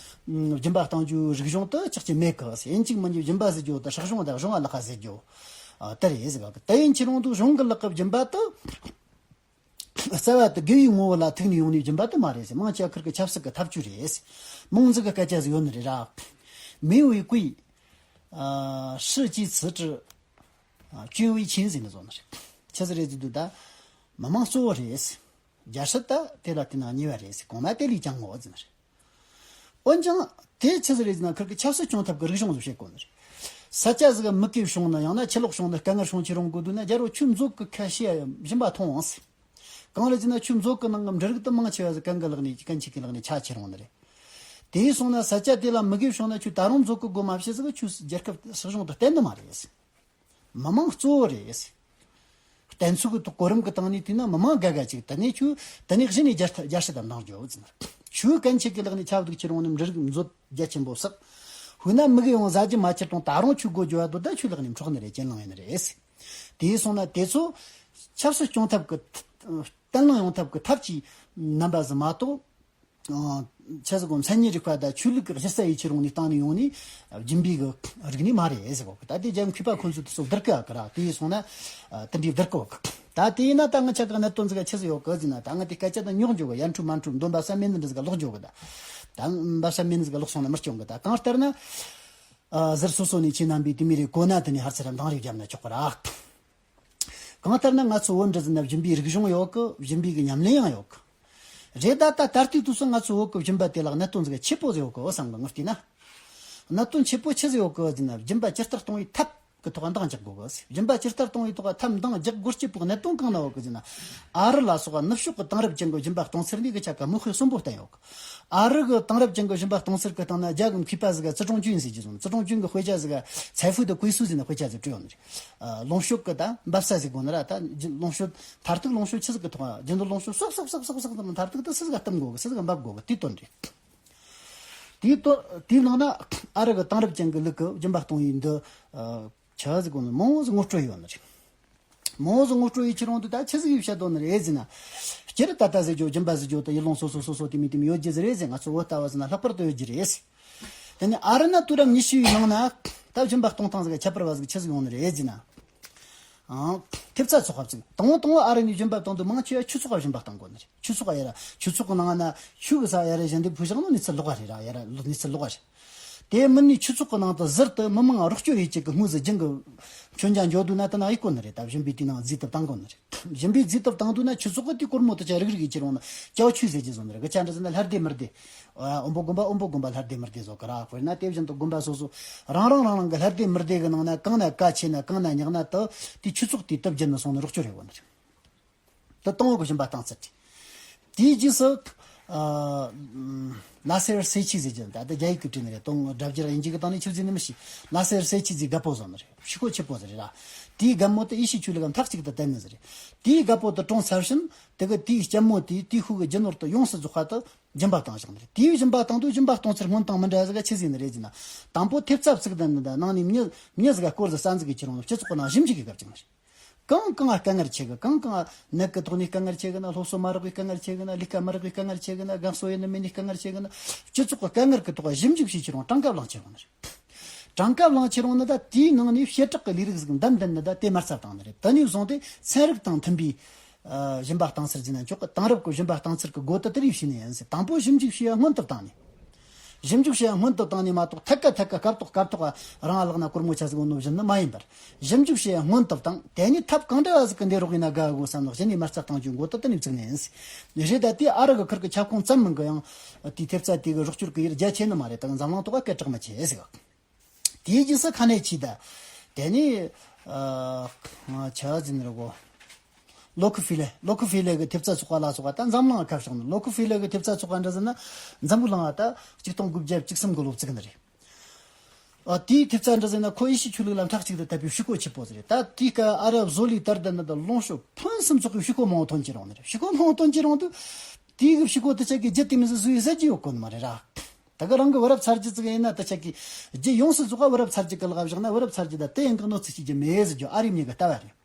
སྦྱིན་པ་གཏང་རྒྱུའི་རིག་གཞུང་དེ་ཆགས་ཀྱི་མེད་གི། ཡིན་གཅིག་མིན་གཅིག་སྦྱིན་པ་ཟེར་རྒྱུ་དེ་སྲིད་གཞུང་དང་གཞུང་བ་ལག་པ་ཟེར་རྒྱུ་ཨ་དེ་རེད་ཟེར་ག་གི། དེ་ཡིན་ཕྱིར་རུང་དུ་གཞུང་གི་ལག་གི་སྦྱིན་པ་དེ་རྩ་བ་དེ་དགེ་བའི་ངོ་བོ་ལ་ཐུག་ནས་ཡོང་ནས་སྦྱིན་པ་དེ་མ་རེད་ཟེར། མང་ཆེ་བ་ཁུར་གི་ཆབ་སྲིད་ཀྱི་ཐབས་ཇུས་རེད། མང་ཟིག་གི་སྐད་ཆ་ཟིག་ཡོད་ནི་རེད་ར། 民为贵，呃，社稷自治，啊，君为轻 ཟེར་ནི་བཟོ་ནི་རེད། ཆི་ཟིག་རེད་ཟེར་དུས་ད། མི་མང་གཙོ་བོ་རེད། རྒྱལ་སྲིད་ད་དེ་ལ་བརྟེན་ན་ཉེ་བ་རེད། གོང་མ་དེ་ལས་ཀྱང་ངོ་བོ་ཟེར་ནི་རེད། འོན་ཀྱང་དེ་ཆི་ཟིག་རེད་ཟེར་ན་ཁུར་གི་ཆབ་སྲིད་སྐྱོང་ཐབས་ཀྱི་རིག་གཞུང་ཟིག་བཤད་དགོས་ནི་རེད། ས་ཆ་ཟིག་ག་མི་དགེ་བྱུང་ན་ཡང་ན་ཆུ་ལོག་བྱུང་ན་དཀའ་ངལ་བྱུང་ཁྱེར་ཡོང་དགོས་དུས་ན་རྒྱལ་པོ་ཁྱོད་མཛོད་གི་ཁ་ཤས་སྦྱིན་པ་ཐོངས་ཟེར། གང་རེད་ཟེར་ན་ཁྱོད་མཛོད་གི་ནང་གི་འབྲུ་རིགས་དེ་མང་ཆེ་བ་ཟིག་གན་གི་ལག་ནས་གན་ཆེ་གི་ལག་ནས་ཆ་ཁྱེར་ཡོང་ནི་རེད། དེ་སོང་ན་ས་ཆ་དེ་ལ་མི་དགེ་བྱུང་ན་ཁྱོད་ད་རུང་མཛོད་གི་སྒོ་མ་ཕྱེ་ཟིག་ཁྱོད་རྒྱལ་ཁབ་སྲིད་གཞུང་དེ་བརྟན་ནི་མ་རེད། མི་མང་གཙོ་བོ་རེད། བརྟན་ཚུགས་གི་ཐོག་གོ་རིམ་གི་སྟེང་ནས་བལྟས་ན་མི་མང་དགའ་དགའ་ཅིག་དེ་ནས་ཁྱོད་དེ་ནས་གཞི་ནས་རྒྱལ་རྒྱལ་སྲིད་དང་འདང་རྒྱོབ་ཟིན། ཁྱོད་གན་ཆེ་གི་ལག་ནས་ཆ་བ་དུག་ཁྱེར་ཡོང་ནི་འབྲུ་རིགས་མཛོད་རྒྱ་ཆེན་པོ་བསགས། དཔེར་ན་མི་དགེ་བྱུང་ཟ་རྒྱུ་མ་ཁྱེར་དང་ད་རུང་ཁྱོད་སྒོ་རྒྱོབ་བ་དོ་ད་ཁྱོད་ལག་ནས་འཕྲོག་ནི་རེད། གྱེན་ལངས་ཡིན་ནི་རེད། དེ་སོང་ན་དེ་ཚོ་ཆབ་སྲིད་སྐྱོང་ཐབས་ཀྱི་བརྟན་ལྷིང་ཡོང་ཐབས་ཀྱི་ཐབས་ཀྱི་རྣམ་པ་ཟིག་མ་གཏོགས། ཨ། ཆི་ཟིག་གོ་མཚན་ཉིད་རིག་པ་དང་ཆོས་ལུགས་ཀྱི་གཞི་རྩ་ཡིད་ཆེས་རུང་ནས་བཏང་ནས་ཡོང་ནས་སྦྱིན་པའི་གི་རིག་གནས་མ་རེད་ཟེར་གོ། ད་དེ་རྒྱལ་མཁས་པ་ཁོང་ཚོས་དེ་ཚོ་བསྡུར་གི་ཨ་ཀི་ར། དེ་ཡིན་སོང་ན་ཨ་དེ་འདྲའི་བསྡུར་གི་ཨ་ཀི། ད་དེ་ཡིན་ན་ད་ང་ཆ་གི་གནད་དོན་ཟིག་ག་ཆི་ཟིག་ཡོད་གི་ཟེར་ན། ད་ང་དེ་སྐད་ཆ་ད་ཉོག་འཇོག་གི། ཡར་འཕྲོས་མར་འཕྲོས་འདོན་པ་ས་མེད་ནི་འདྲ་ཟིག་ག་ལོག་འཇོག་གི། ད་ད་འབབ་ས་མེད་ནི་ཟིག་ག་ལོག་སོང་ན་མི་སྐྱོང་གི། ད་གང་ལྟར་ན་ཨ་ཟུར་སོ་སོ་ནས་ཁྱེད་རྣམ་པས་དེ་མི་རེ་གོ་ན་དེ་ནས་ཧར་ཚེ་ར་འདང་རེ་བརྒྱབ་ན་ཆོག་གི་ར། གང་ལྟར་ན་ང་ཚོ་བོད་འདི་ཟིན་ན་སྦྱིན་པའི་རིག་གཞུང་ཡོད་གི། སྦྱིན་པའི་གི་ཉམས་ལེན་ཡང་ཡོད་གི། རེད་ད། ད་ད་ལྟའི་དུས་སུ་ང་ཚོ་བོད་གི་སྦྱིན་པ་དེ་ལ་གནད་དོན་ཟིག་ཆེ་པོ་ཟིག་ཡོད་གི་བསམ་གི། ངས་བལྟས་ན་གནད་དོན་ཆེ་པོ་ཆི་ཟིག་ཡོད་གི་ཟེར་ན། སྦྱིན་པ་ཇི་ལྟར་གཏོང་བའི་ཐབས་གི་ཐོག་འདང་རྒྱག་དགོས་གི། སྦྱིན་པ་ཇི་ལྟར་གཏོང་བའི་ཐོག་ཐབས་འདང་རྒྱག་དགོས་རྒྱུ་པོ་གནད་དོན་གང་ན་ཡོད་གི་ཟེར་ན། ཨ་རི་ལ་སོགས་ནུབ་ཕྱོགས་གི་དེང་རབས་ཅན་གི་སྦྱིན་པ་གཏོང་ཚུལ་འདི་གི་ཆ་ག་མིག་དཔེ་གསོན་པོ་བསྟན་ཡོད་གི། ཨ་རི་གི་དེང་རབས་ཅན་གི་སྦྱིན་པ་གཏོང་ཚུལ་གི་སྟེང་ན་རྒྱ་གི་མཁས་པ་ཟིག་ག་自重君ཟེར་གི་བཟུང་། 自重君གི་དཔེ་ཆ་ཟིག་ག་财富的归宿ཟེར་ན་དཔེ་ཆ་ཟིག་བྲིས་ཡོད་ནི་རེད། ཨ། ལོངས་སྤྱོད་གི་ད་འབབ་ས་ཟིག་དགོས་ནི་ར། ད་རྒྱུ་ལོངས་སྤྱོད་མཐར་ཐུག་ལོངས་སྤྱོད་ཆི་ཟིག་གི་ཐོག་རྒྱུ་འདོད་ལོངས་སྤྱོད་སོགས་སོགས་སོགས་སོགས་སོགས་དང་མཐར་ཐུག་ཏུ་སུ་ཟིག་ག་བསྟིམ་དགོས་གི། སུ་ཟིག་ག་འབབ་དགོས་གི། དེའི་དོན་རེད། དེའི་དོན་དེའི་ནང་ན་ཨ་རི་གི་དེང་རབས་ཅན་གི་ལུགས་གི་སྦྱིན་པ་གཏོང་ཡུལ་འདི། ཨ། ཆི་ཟིག་གོ་ནི་མང་བོ་ཟིག་ངོ་སྤྲོད་ཡོད་ནི་རེད། མང་བོ་ཟིག་ངོ་སྤྲོད་ཡིན་ཁྱེར་ཡོང་དུས་ད་ཆི་ཟིག་ཡིན་བཤད་དོ་ནི་རེད་ཟེར་ན། སྤྱིར་ད་ལྟ་ཟེར་རྒྱུ་སྦྱིན་པ་ཟེར་རྒྱུ་ད་ཡུལ་ལུང་སོ་སོ་སོ་སོ་དེ་མི་དེ་མི་ཡོད་རྒྱུ་ཟིག་རེད་ཟེར། ང་ཚོ་བོད་ལྟ་བུ་ཟེར་ན་ལྷག་པར་དུ་ཡོད་རྒྱུ་རེད་ཟེར། དེ་ནས་ཨ་རི་ན་དུས་རབས་ཉི་ཤུ་བའི་ནང་ན་ད་སྦྱིན་པ་གཏོང་སྟངས་ཟིག་ཁྱད་པར་བ་ཟིག་ཆི་ཟིག་ཡོང་ནི་རེད་ཟེར་ན། ཨང་། ཐེབས་རྩ་ཚོགས་པ་བཙུགས། དང་པོ་དང་པོ་ཨ་རི་ནས་སྦྱིན་པ་གཏོང་དུས་མང་ཆེ་བ་ཆོས་ཚོགས་པ་སྦྱིན་པ་གཏོང་དགོས་ནི་རེད། ཆོས་ཚོགས་ཡར་ཆོས་ཚོགས་ཀྱི་ནང་ན་ཆོས་གི་ས་ཡར་གཞན་དེ་ཕུལ་བཞག་ནོ་ནི་ཚུར་ལོག་པ་རེད་ར། ཡར་ལོག་ནི་ཚུར་ལོག་པ་རེད། དེ་མིན་ནི་ཆོས་ཚོགས་ཀྱི་ནང་དུ་ཟུར་དུ་མི་མང་རོགས་སྐྱོར་ཡེད་ཅིག་གི་དངུལ་ཟིག་སྦྱིན་གི་མཆོད་མཇལ་འཇོག་དུས་ན་དེ་ན་ཡེད་དགོས་ནི་རེད། ད་སྦྱིན་པའི་དུས་ནང་རྫིས་ཏབ་བཏང་དགོས་ནི་རེད། སྦྱིན་པའི་རྫིས་ཏབ་བཏང་དུས་ན་ཆོས་ཚོགས་ཀྱི་དེ་སྒོར་མོ་དུ་ཆ་རིག་རིག་ཡེད་ཀྱི་རུང་ན་ཅའོ་ཆུས་ཟེར་གྱི་བཟོ་ནི་རེད། གི་ཆ་འདྲ་ཟེར་ན་ལྷ་སྡེ་མི་སྡེ། ཨ། དབོན་པོ་དགོན་པ་དབོན་པོ་དགོན་པ་ལྷ་སྡེ་མི་སྡེ་བཟོ་གི་ར། དཔེར་ན་དེ་བཞིན་དུ་དགོན་པ་སོ་སོ་རང་རང་རང་རང་གི་ལྷ་སྡེ་མི་སྡེ་གི་ནང་ན་གང་ན་གལ་ཆེ་ན་གང་ན་ཉག་ན་དུ་དེ་ཆོས་ཚོགས་དེ་སྟབས་བརྒྱུད་ནས་སོང་ནས་རོགས་སྐྱོར་ཡེད་དགོས་ནི་རེད། དེ་དང་པོ་གི་སྦྱིན་པ་གཏོང་ཚུལ་རེད། དེའི་རྗེས་སུ། ཨ། ལ་སེར་སེ་ཆི་ཟེར་གྱི་ད་ལྟ་རྒྱ་ཡིག་གི་བྲིས་ནི་རེད། དང་སྒྲ་སྦྱོར་དབྱིན་ཇི་གི་སྟེང་ནས་ཆི་ཟེར་ནི་མི་ཤེས། ལ་སེར་སེ་ཆི་ཟེར་རྒད་པོ་བཟོ་ནི་རེད། ཕྱུག་པོ་ཆེ་པོ་ཟིག་རེད་ར། དེའི་རྒན་མོ་དེ་ཡེ་ཤུའི་ཆོས་ལུགས་མཐའ་གཅིག་ཏུ་བསྟེན་ནི་ཟིག་རེད། དེའི་རྒད་པོ་དེ་གྲོངས་ཚར་ཕྱིན་དེ་གི་དེའི་ལྕམ་མོ་དེས་དེའི་ཤུལ་གི་རྒྱུ་ནོར་དེ་ཡོངས་སུ་རྫོགས་པ་དེ་སྦྱིན་པ་བཏང་བཞག་ནི་རེད། དེའི་སྦྱིན་པ་བཏང་དུས་སྦྱིན་པ་གཏོང་ཚུལ་སྔོན་དང་མི་འདྲ་ཟིག་ག་ཆི་ཟིག་ནི་རེད་ཟེར་ན། དང་པོ་ཐེབས་རྩ་བཙུགས་དང་ནི་ད་ནང་ནས་མྱི་མྱི་ཟིག་ག་སྐོར་ཟིག་ས་འཛུགས་གི་ཁྱེར་ཡོང་སྤྱི་ཚོགས་ཀྱི་ནང་ཞིབ་འཇུག་གི་སྐབས་ཅིག་ནི་རེད། གང་གང་ང་དཀའ་ངལ་ཆེ་གི། གང་གང་ང་ནད་ཀྱི་ཐོག་ནས་དཀའ་ངལ་ཆེ་གི་ན། སློབ་གསོ་མ་རག་པའི་དཀའ་ངལ་ཆེ་གི་ན། ལས་ཀ་མ་རག་པའི་དཀའ་ངལ་ཆེ་གི་ན། རྒན་གསོ་ཡེད་ནི་མེད་ནི་དཀའ་ངལ་ཆེ་གི་ན། སྤྱི་ཚོགས་ཀྱི་དཀའ་ངལ་གྱི་ཐོག་ཞིབ་འཇུག་བྱེད་ཁྱེར་ཡོང་གྲངས་ཀ་བླངས་ཁྱེར་ཡོང་ནི་རེད། གྲངས་ཀ་བླངས་ཁྱེར་ཡོང་ནི་ད་དེའི་ནང་ནས་བྱེ་བྲག་གི་ལས་རིགས་ཟིག་འདེམས་འདེམས་ནི་ད་དེ་མ་རྩ་བཏང་ནི་རེད། དེ་ནས་བཟུང་སྟེ་ཚན་རིག་དང་མཐུན་པའི་ཨ་སྦྱིན་པ་གཏོང་ཚུལ་ཟེར་ན་ཆོག་གི། དེང་རབས་ཀྱི་སྦྱིན་པ་གཏོང་ཚུལ་གྱི་སྒོ་དེ་དེ་རེད་བྱས་ནི་ཡིན་ཟེར། དང་པོ་ཞིབ་འཇུག་བྱས་ཡ་སྔོན་དུ་བཏང་ནས། ཞིབ་འཇུག་བྱས་ཡ་སྔོན་དུ་བཏང་ནས་མ་གཏོགས་ཐད་ཀ་ཐད་ཀ་སྐབས་ཐོག་སྐབས་ཐོག་རང་ལག་ན་སྒོར་མོ་ཆ་ཟིག་ཡོད་ནོ་བྱིན་ནི་མ་ཡིན་པར། ཞིབ་འཇུག་བྱས་ཡ་སྔོན་དུ་བཏང་། དེ་ནས་ཐབས་གང་འདྲ་བ་ཟིག་གི་འདི་རོགས་ཡིན་ན་དགའ་དགོས་བསམ་ནོ་གཞི་ནས་མ་རྩ་བཏང་རྒྱུའི་འགོ་དེ་དེ་ནས་བཙུགས་ནི་ཡིན་ཟེར། རེད་ད། དེ་ཨ་རི་གི་ཁུར་གི་ཁྱབ་ཁོངས་ཙམ་མིན་གི། ཡང་དེའི་ཐེབས་རྩ་དེ་གི་རོགས་སྐྱོར་གི་ཡུལ་རྒྱ་ཆེ་ནི་མ་རེད། ད་འཛམ་གླིང་ཐོག་ག་སྐད་གྲགས་མི་ཆེ་ཟིག་དེའི་རྗེས་སུ་ཁ་ནས་ཆི་ད། དེ་ནས་ཨ་ཆ་ཟིན་རེད་གོ། ལོ་ཁི་ཧྥི་ལེ། ལོ་ཁི་ཧྥི་ལེ་གི་ཐེབས་རྩ་ཚོགས་པ་ལ་སོགས་པ་ད་འཛམ་གླིང་ཁ་ཕྱོགས་ནི། ལོ་ཁི་ཧྥི་ལེ་གི་ཐེབས་རྩ་ཚོགས་པ་འདྲ་ཟེར་ན་འཛམ་བུ་གླིང་ང་ད་ཆིག་སྟོང་དགུ་བརྒྱ་བཅུ་གསུམ་གི་ལོ་བཙུགས་ནི་རེད། ཨ། དེའི་ཐེབས་རྩ་འདྲ་ཟེར་ན། ཁོ་ཨེ་ཤི་ཆོས་ལུགས་ལ་མཐའ་གཅིག་ཏུ་དད་པའི་ཕྱུག་པོ་ཆེ་པོ་ཟིག་རེད། ད་དེའི་སྐབས་ཨ་རབ་བཟོ་ལས་དར་ལྡན་ན་ད་ལོངས་སྤྱོད་ཕུན་སུམ་ཚོགས་པའི་ཕྱུག་པོ་མང་པོ་ཐོན་གྱི་རུང་ནི་རེད། ཕྱུག་པོ་མང་པོ་ཐོན་གྱི་རུང་དུས། དེའི་གི་ཕྱུག་པོ་དེ་ཆ་གི་རྒྱུ་དེ་མི་ཟིག་བཟོས་ཟེར་གྱི་ཡོད་གོ་ནི་མ་རེད་ར། ད་གི་རང་གི་བུ་རབས་ཚ་རྒྱུད་ཅིག་ཡིན་ན། དེ་ཆ་གི་རྒྱུ་ཡོངས་སུ་རྫོགས་པ་བུ་རབས་ཚ་རྒྱུད་གི་ལག་བཞག་ན། བུ་རབས་ཚ་རྒྱུད་ད་དེ་ཡང་གི་གནོད་འཚེ་བྱེད་རྒྱུ་མེད་ཟེར་རྒྱུ་ཨ་རིའི་མྱི་གི་ལྟ་བ་རེད།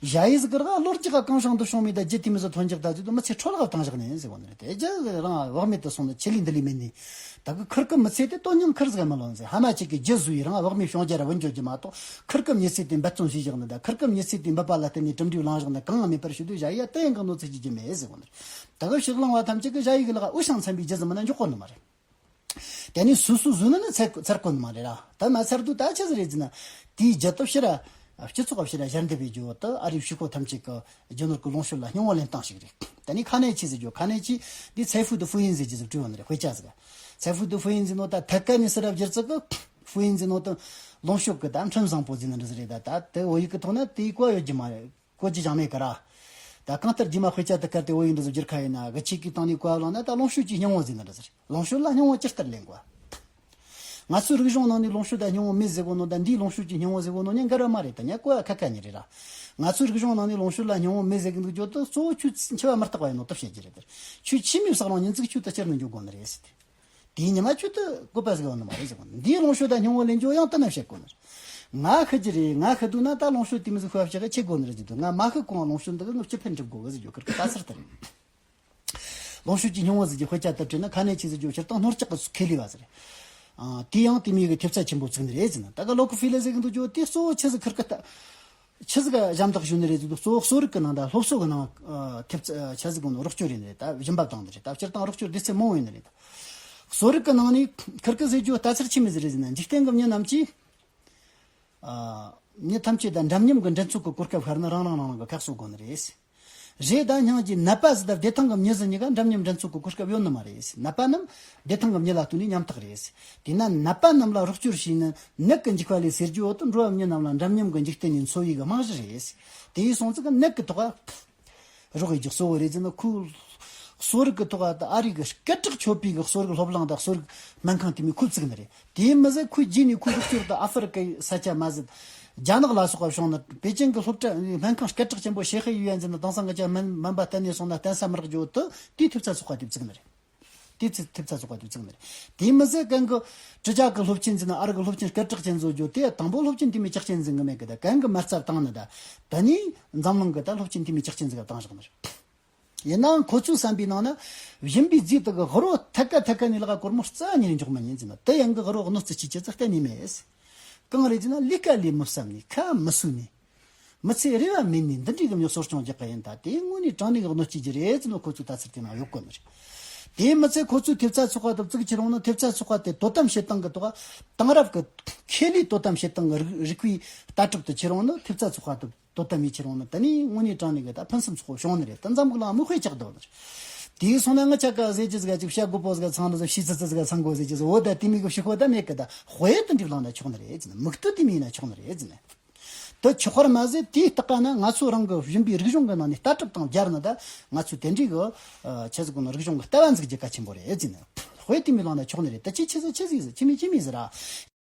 ཞ་ཡི་ཟིག་གི་ར་གློ་རྒྱག་གང་བྱུང་དུ་བྱུང་མེད། ད་རྒྱུ་དེ་མི་ཟིག་ཐོན་འཇག་ད་ཟིག་ཏུ་མི་ཚེ་འཕྲོ་བརླག་བཏང་བཞག་ནས་ཟེར་གོ་ནི་རེད། དེ་རྒྱུ་རང་བག་མེད་དུ་སོང་ནི་ཆི་ལི་འདི་ལི་མེད་ནི། ད་གི་ཁུར་གི་མི་ཚེ་དེ་དོན་སྙིང་ཁུར་ཟིག་མི་ལོན་ཟེར། ཕ་མ་གཅིག་གི་རྒྱུ་ཟོས་རང་བག་མེད་བྱུང་རྒྱུ་ར་བུད་འགྱོ་རྒྱུ་མ་གཏོགས། ཁུར་གི་མྱི་ཚེ་དེ་འབད་བརྩོན་བྱས་བཞག་ནི། ད་ཁུར་གི་མྱི་ཚེ་དེ་འབད་པ་ལ་བརྟེན་ནས་གྲུབ་འབྲས་བླངས་བཞག་ནི་གང་ཡང་མེད་པར་ཤི་དུས། ཞ་ཡི་ཡ་དེ་ཡང་གི་གནོད་འཚེ་བྱེད་རྒྱུ་མེད་ཟེར་གོ་ནི་རེད། ད་གི་ཕྱི་གླིང་བ་ཐམས་ཅད་གི་ཞ་ཡི་གི་ལག་འུ་ཤང་འཚམ་པའི་རྒྱུ་ཟིག་མིན་ན་འཇོག་གོ་ནི་མ་རེད། དེ་ནས་སོ་སོ་བཟོས་ན་ནི་ཚར་ཚར་གོ་ནི་མ་རེད་ར། ད་མ་ཚར་དུས་ད་ཆི་ཟིག་རེད་ཟེར་ན། དེའི་རྒྱུ་དེ་ཕྱིར་ར། སྤྱི་ཚོགས་ཕྱིར་ར་ཞལ་འདེབས་པའི་རྒྱུ་དེ་ཨ་རིའི་ཕྱུག་པོ་ཐམས་ཅད་ཀྱི་རྒྱུ་ནོར་གྱི་ལོངས་སྤྱོད་ལ་སྙིང་བོ་ལེན་སྟངས་ཤིག་རེད། དེ་ནས་ཁ་ནས་ཆི་ཟེར་རྒྱུ། ཁ་ནས་ཆི། འདི་财富的福音ཟེར་རྒྱུ་ཟིག་བྲིས་ཡོད་ནི་རེད། དཔེ་ཆ་ཟིག། 财富的福音ཟེར་ནོ་ད་ཐད་ཀ་ནས་ཟེར་ར་བསྒྱུར་ཚུལ་གི་福音ཟེར་ནོ་ད་ལོངས་སྤྱོད་ཀྱི་ད་ཁྲིམས་བཟང་པོ་ཟེར་ནི་འདྲ་ཟིག་རེད། ད་ད་དེ་བོད་ཡིག་གི་ཐོག་ན་དེའི་གོ་ཡོད་རྒྱུ་མ་རེད། གོ་རྒྱུ་ཅང་མེད་ཀི་ར། ད་གང་ལྟར་རྗེས་མ་དཔེ་ཆ་དེ་བཀར་ཏེ་བོད་ཡིག་འདི་ཚོ་བསྒྱུར་ཁ་ཡིན་ན། གི་ཆེ་གི་སྟེང་ནས་གོ་བ་བླངས་ན། ད་ལོངས་སྤྱོད་ཀྱི་སྙིང་བོ་ཟེར་ན་འདྲ་ཟེར། ལོངས་སྤྱོད་ལ་སྙིང་བོ་ཇི་ལྟར་ལེན་དགོས། ང་ཚོའི་རིག་གཞུང་ནང་ནས་ལོངས་སྤྱོད་ལ་སྙིང་བོ་མེད་ཟེར་གོ་ནོ་དང་། འདིའི་ལོངས་སྤྱོད་ཀྱི་སྙིང་བོ་ཟེར་གོ་ནོ་གཉིས་འགལ་བ་མ་རེད། ད་གཉིས་གོ་བ་ཁ་ཁ་གཉིས་རེད་ར། ང་ཚོའི་རིག་གཞུང་ནང་ནས་ལོངས་སྤྱོད་ལ་སྙིང་བོ་མེད་ཟེར་གི་འདུག་རྒྱུ་དེ་གཙོ་བོ་ཆོས་འཆི་བ་མི་རྟག་པ་ཡིན་ནོ་དེ་བཤད་རྒྱུ་རེད། དེར་ཆོས་འཆི་མེད་བསགས་རུང་ཉིན་གཅིག་ཆོས་དེ་སྤྱིར་ནི་འགྱོ་དགོས་ནི་རེད་ཟེར་ཏེ། དེའི་ཉི་མ་ཆོས་དེ་བཀོད་པ་ཟིག་ཡོད་ནི་མ་རེད་ཟེར་གོ་ནི། འདིའི་ལོངས་སྤྱོད་དང་སྙིང་བོ་ལེན་རྒྱུ་ཡང་དེ་ན་བཤད་དགོས་ནི་རེད། ང་ཤི་རྒྱུ་རེད། ང་ཤི་འདུག་ན་ད་ལོངས་སྤྱོད་དེ་མི་ཟིག་ཤི་བ་བྱེད་གི་ཆི་དགོས་ནི་རེད་ཟེར་དུས། ང་མ་ཤི་གོང་ལོངས་སྤྱོད་འདི་གི་ངི་སྤྱི་ཕན་འགྲུབ་དགོས་གི་ཟེར་རྒྱུ་ཁུར་གི་ལྟ་ཚུལ་དེ་རེད། ལོངས་སྤྱོད་ཀྱི་སྙིང་བོ་ཟེར་རྒྱུ་དཔེ་ཆ་དེ་བྲིས་ན། ཁ་ནས་ཆི་ཟེར་རྒྱུ་སྤྱིར་བཏང་ནོར་ལྕགས་ཀྱི་ཁེ་ལས་པ་ཟེར། ཨ། དེ་ཡང་དེ་མོ་གི་ཐེབས་རྩ་ཆེན་པོ་བཙུགས་ནི་རེད་ཟེར་ན། ད་ག་ལོ་ཀི་ཕི་ལེ་ཟེར་གི་འདུག་རྒྱུ་དེ་གཙོ་བོ་ཆི་ཟིག་ཁུར་གི་ལྟ། ཆི་ཟིག་ག་ཞབས་འདེགས་ཞུ་ནི་རེད་ཟེར་དུས། གཙོ་བོ་གསོ་རིག་གི་ནང་དང་སློབ་གསོ་གི་ནང་། ཨ། ཐེབས་རྩ་ཆི་ཟིག་གོ་ནོ་རོགས་སྐྱོར་ཡིན་ནི་རེད། ད་བྱིན་པ་བཏང་ནི་རེད། ད་སྤྱིར་བཏང་རོགས་སྐྱོར་དེ་ཚེ་མང་བོ་ཡིན་ནི་རེད། ད་གསོ་རིག་གི་ནང་ནས་ཁུར་གི་ཟེར་རྒྱུ་ལྟ་ཚུལ་ཆི་མོ་ཟིག་རེད་ཟེར་ན། འཇིག་རྟེན་གི་མྱི་རྣམས་ཀྱིས། ཨ། མྱི་ཐམས་ཅད་དང་འདྲ་མཉམ་གྱི་འགྲན་ཚོགས་ཀྱི་གོ་སྐབས་ཤར་ན། རང་རང་རང་རང་གི་ཁ་གསོ་དགོས་ནི་རེད། རེད། ད་སྙིང་རྗེ་ནད་པ་ཟིག་དང་བདེ་ཐང་གི་མྱི་ཟིག་གཉིས་ཀ་འདྲ་མཉམ་འགྲན་ཚོགས་ཀྱི་གོ་སྐབས་ཡོད་ནི་མ་རེད། ནད་པ་རྣམས་བདེ་ཐང་གི་མྱི་ལ་ལྟོས་ནས་ཉམ་ཐག་རེད། དེས་ན་ནད་པ་རྣམས་ལ་རོགས་སྐྱོར་བྱས་ནས་ནད་ཀྱི་འཇིགས་པ་ལས་སེལ་རྒྱུ་བོ་དེ་འགྲོ་བ་མྱི་རྣམས་ལ་འདྲ་མཉམ་གྱི་འཇིག་རྟེན་ནས་འཚོ་བའི་གི་རྨང་གཞི་རེད། དེ་ཡིན་སོང་ཙང་ནད་ཀྱི་ཐོག་རོགས་ཡེད་རྒྱུ་གཙོ་བོ་རེད་ཟེར་ན། ཁོས་གསོ་རིག་གི་ཐོག་ད་ཨ་རི་གི་སྐད་གྲགས་ཆོད་པའི་གི་གསོ་རིག་སློབ་གླིང་དང་གསོ་རིག་སྨན་ཁང་དེ་མོ་ཁོས་བཙུགས་ནི་རེད། དེ་མི་ཟད་ཁོའི་རྗེས་ནས་ཁོའི་རོགས་སྐྱོར་དུ་ཨ་ཧྥེ་རི་ཀའི་ས་ཆ་མ་ཟད། རྒྱ་ནག་ལ་སོགས་པ་བྱུང་ནས། པེ་ཅིང་གི་སློབ་གྲྭ་སྨན་ཁང་སྐད་གྲགས་ཆེན་པོ་ཤེ་ཧེ་ཡུའུ་ཡན་ཟེར་ན། དེང་སང་གི་ཅག་སྨན་སྨན་པ་གཏན་ནས་སོང་ན་བསྟེན་ས་མི་རག་རྒྱུ་བོ་དེ་དེའི་ཐེབས་རྩ་ཚོགས་པ་དེ་བཙུགས་ནི་རེད། དེའི་ཐེབས་རྩ་ཚོགས་པ་དེ་བཙུགས་ནི་རེད། དེ་མི་ཟད་གན་གི་ཀྲི་ཅཱ་གི་སློབ་ཆེན་ཟེར་ན། ཨ་རི་གི་སློབ་ཆེན་སྐད་གྲགས་ཅན་བཟོ་རྒྱུ་དེ། དང་པོ་སློབ་ཆེན་དེ་མོ་ཇག་ཆེན་ཟིག་གི་མེད་གི། ད་གན་གི་མ་རྩ་བཏང་ནི། ད་ད་ནི་འཛམ་གླིང་གི་ད་སློབ་ཆེན་དེ་མོ་ཇག་ཆེན་ཟིག་ག་བཏང་བཞག་ནི་རེད། ཡིན་ནའང་ཁོ་ཚོའི་བསམ་པའི་ནང་ན། སྦྱིན་པའི་རྫས་དག་གི་དབུལ་བོ་ཐད་ཀ་ཐད་ཀ་ནས་ལག་ག་སྒོར་མོ་རྩ་ཉིད་ནས་འཇོག་མི་ཉན་ཟེར་ན། དེ་ཡང་གི་དབུལ་བོ་གནོད་འཚེ་བྱེད་རྒྱུ་ཟིག་གཏན་ནས་མེད། གང་རེད་ཟེར་ན། ལས་ཀ་ལས་མི་བསམ་ནས། ཁ་མི་གསོ་ནས། མི་ཚེ་རེ་བ་མེད་ནས་འདི་འདྲའི་གི་མྱི་གསོ་སྐྱོང་རྒྱག་གི་ཡིན། ད་དེ་དངོས་གནས་དྲང་གནས་གི་གནོད་སྐྱེལ་རྒྱུ་རེད་ཟེར་ནོ་ཁོ་ཚོའི་ལྟ་ཚུལ་དེ་ནང་ཡོད་གོ་ནི་རེད། དེ་མི་ཚད་ཁོ་ཚོའི་ཐེབས་རྩ་ཚོགས་པ་དེ་བཙུགས་ཁྱེར་འོང་ན། ཐེབས་རྩ་ཚོགས་པ་དེ་དོ་དམ་བྱེད་སྟངས་གི་ཐོག་དེང་རབས་གི་ཁེ་ལས་དོ་དམ་བྱེད་སྟངས་གི་རིག་རིག་པའི་ལྟ་གྲུབ་དེ་ཁྱེར་འོང་ན། ཐེབས་རྩ་ཚོགས་པ་དེ་དོ་དམ་ཡེད་ཁྱེར་འོང་ན། ད་ནི་དངོས་གནས་དྲང་གནས་གི་ད་ཕུན་སུམ་ཚོགས་པོ་བྱུང་ནི་རེད། ད་འཛམ་གི་ལ་མི་དཔེ་ཆགས་འདུག་ནི་རེད། དེ་སོང་ན་ང་ཅག་ག་ཟེར་རྒྱུ་ཟིག་ག་ཅིག་བཤད་དགོས་པོ་ཟིག་ག་ཚང་འདི་ཟིག་ཤི་ཙི་ཙི་ཟིག་ག་ཚང་དགོས་ཟེར་རྒྱུ་ཟིག་འོ་ད་དེ་མོ་གི་ཕྱི་ཁོ་ད་མེད་གི། ད་དཔེ་དེ་འདྲའི་བླངས་ན་ཆོག་ནི་རེད་ཟེར་ན། མིག་ལྟོས་དེ་མོ་ཡིན་ན་ཆོག་ནི་རེད་ཟེར་ན། དེ་ཆོག་པར་མ་ཟད། དེའི་སྟེང་ན་ང་ཚོ་རང་གི་སྦྱིན་པའི་རིག་གཞུང་གི་ནང་ནས་ལྟ་གྲུབ་དང་སྦྱར་ན། ད་ང་ཚོས་དེ་འདྲའི་གི་ཆི་ཟིག་གོ་ནོ་རིག་གཞུང་གི་ལྟ་བ་འཛུགས་རྒྱུ་གལ་ཆེན་པོ་རེད་ཟེར་ན། དཔེ་དེ་མོ་བླངས་ན་ཆོག་ནི་རེད། ད་ཅི་ཆི་ཟིག་ཆི་ཟིག་ཟེར། ཆི་མོ་ཆི་མོ་ཟེར་ར།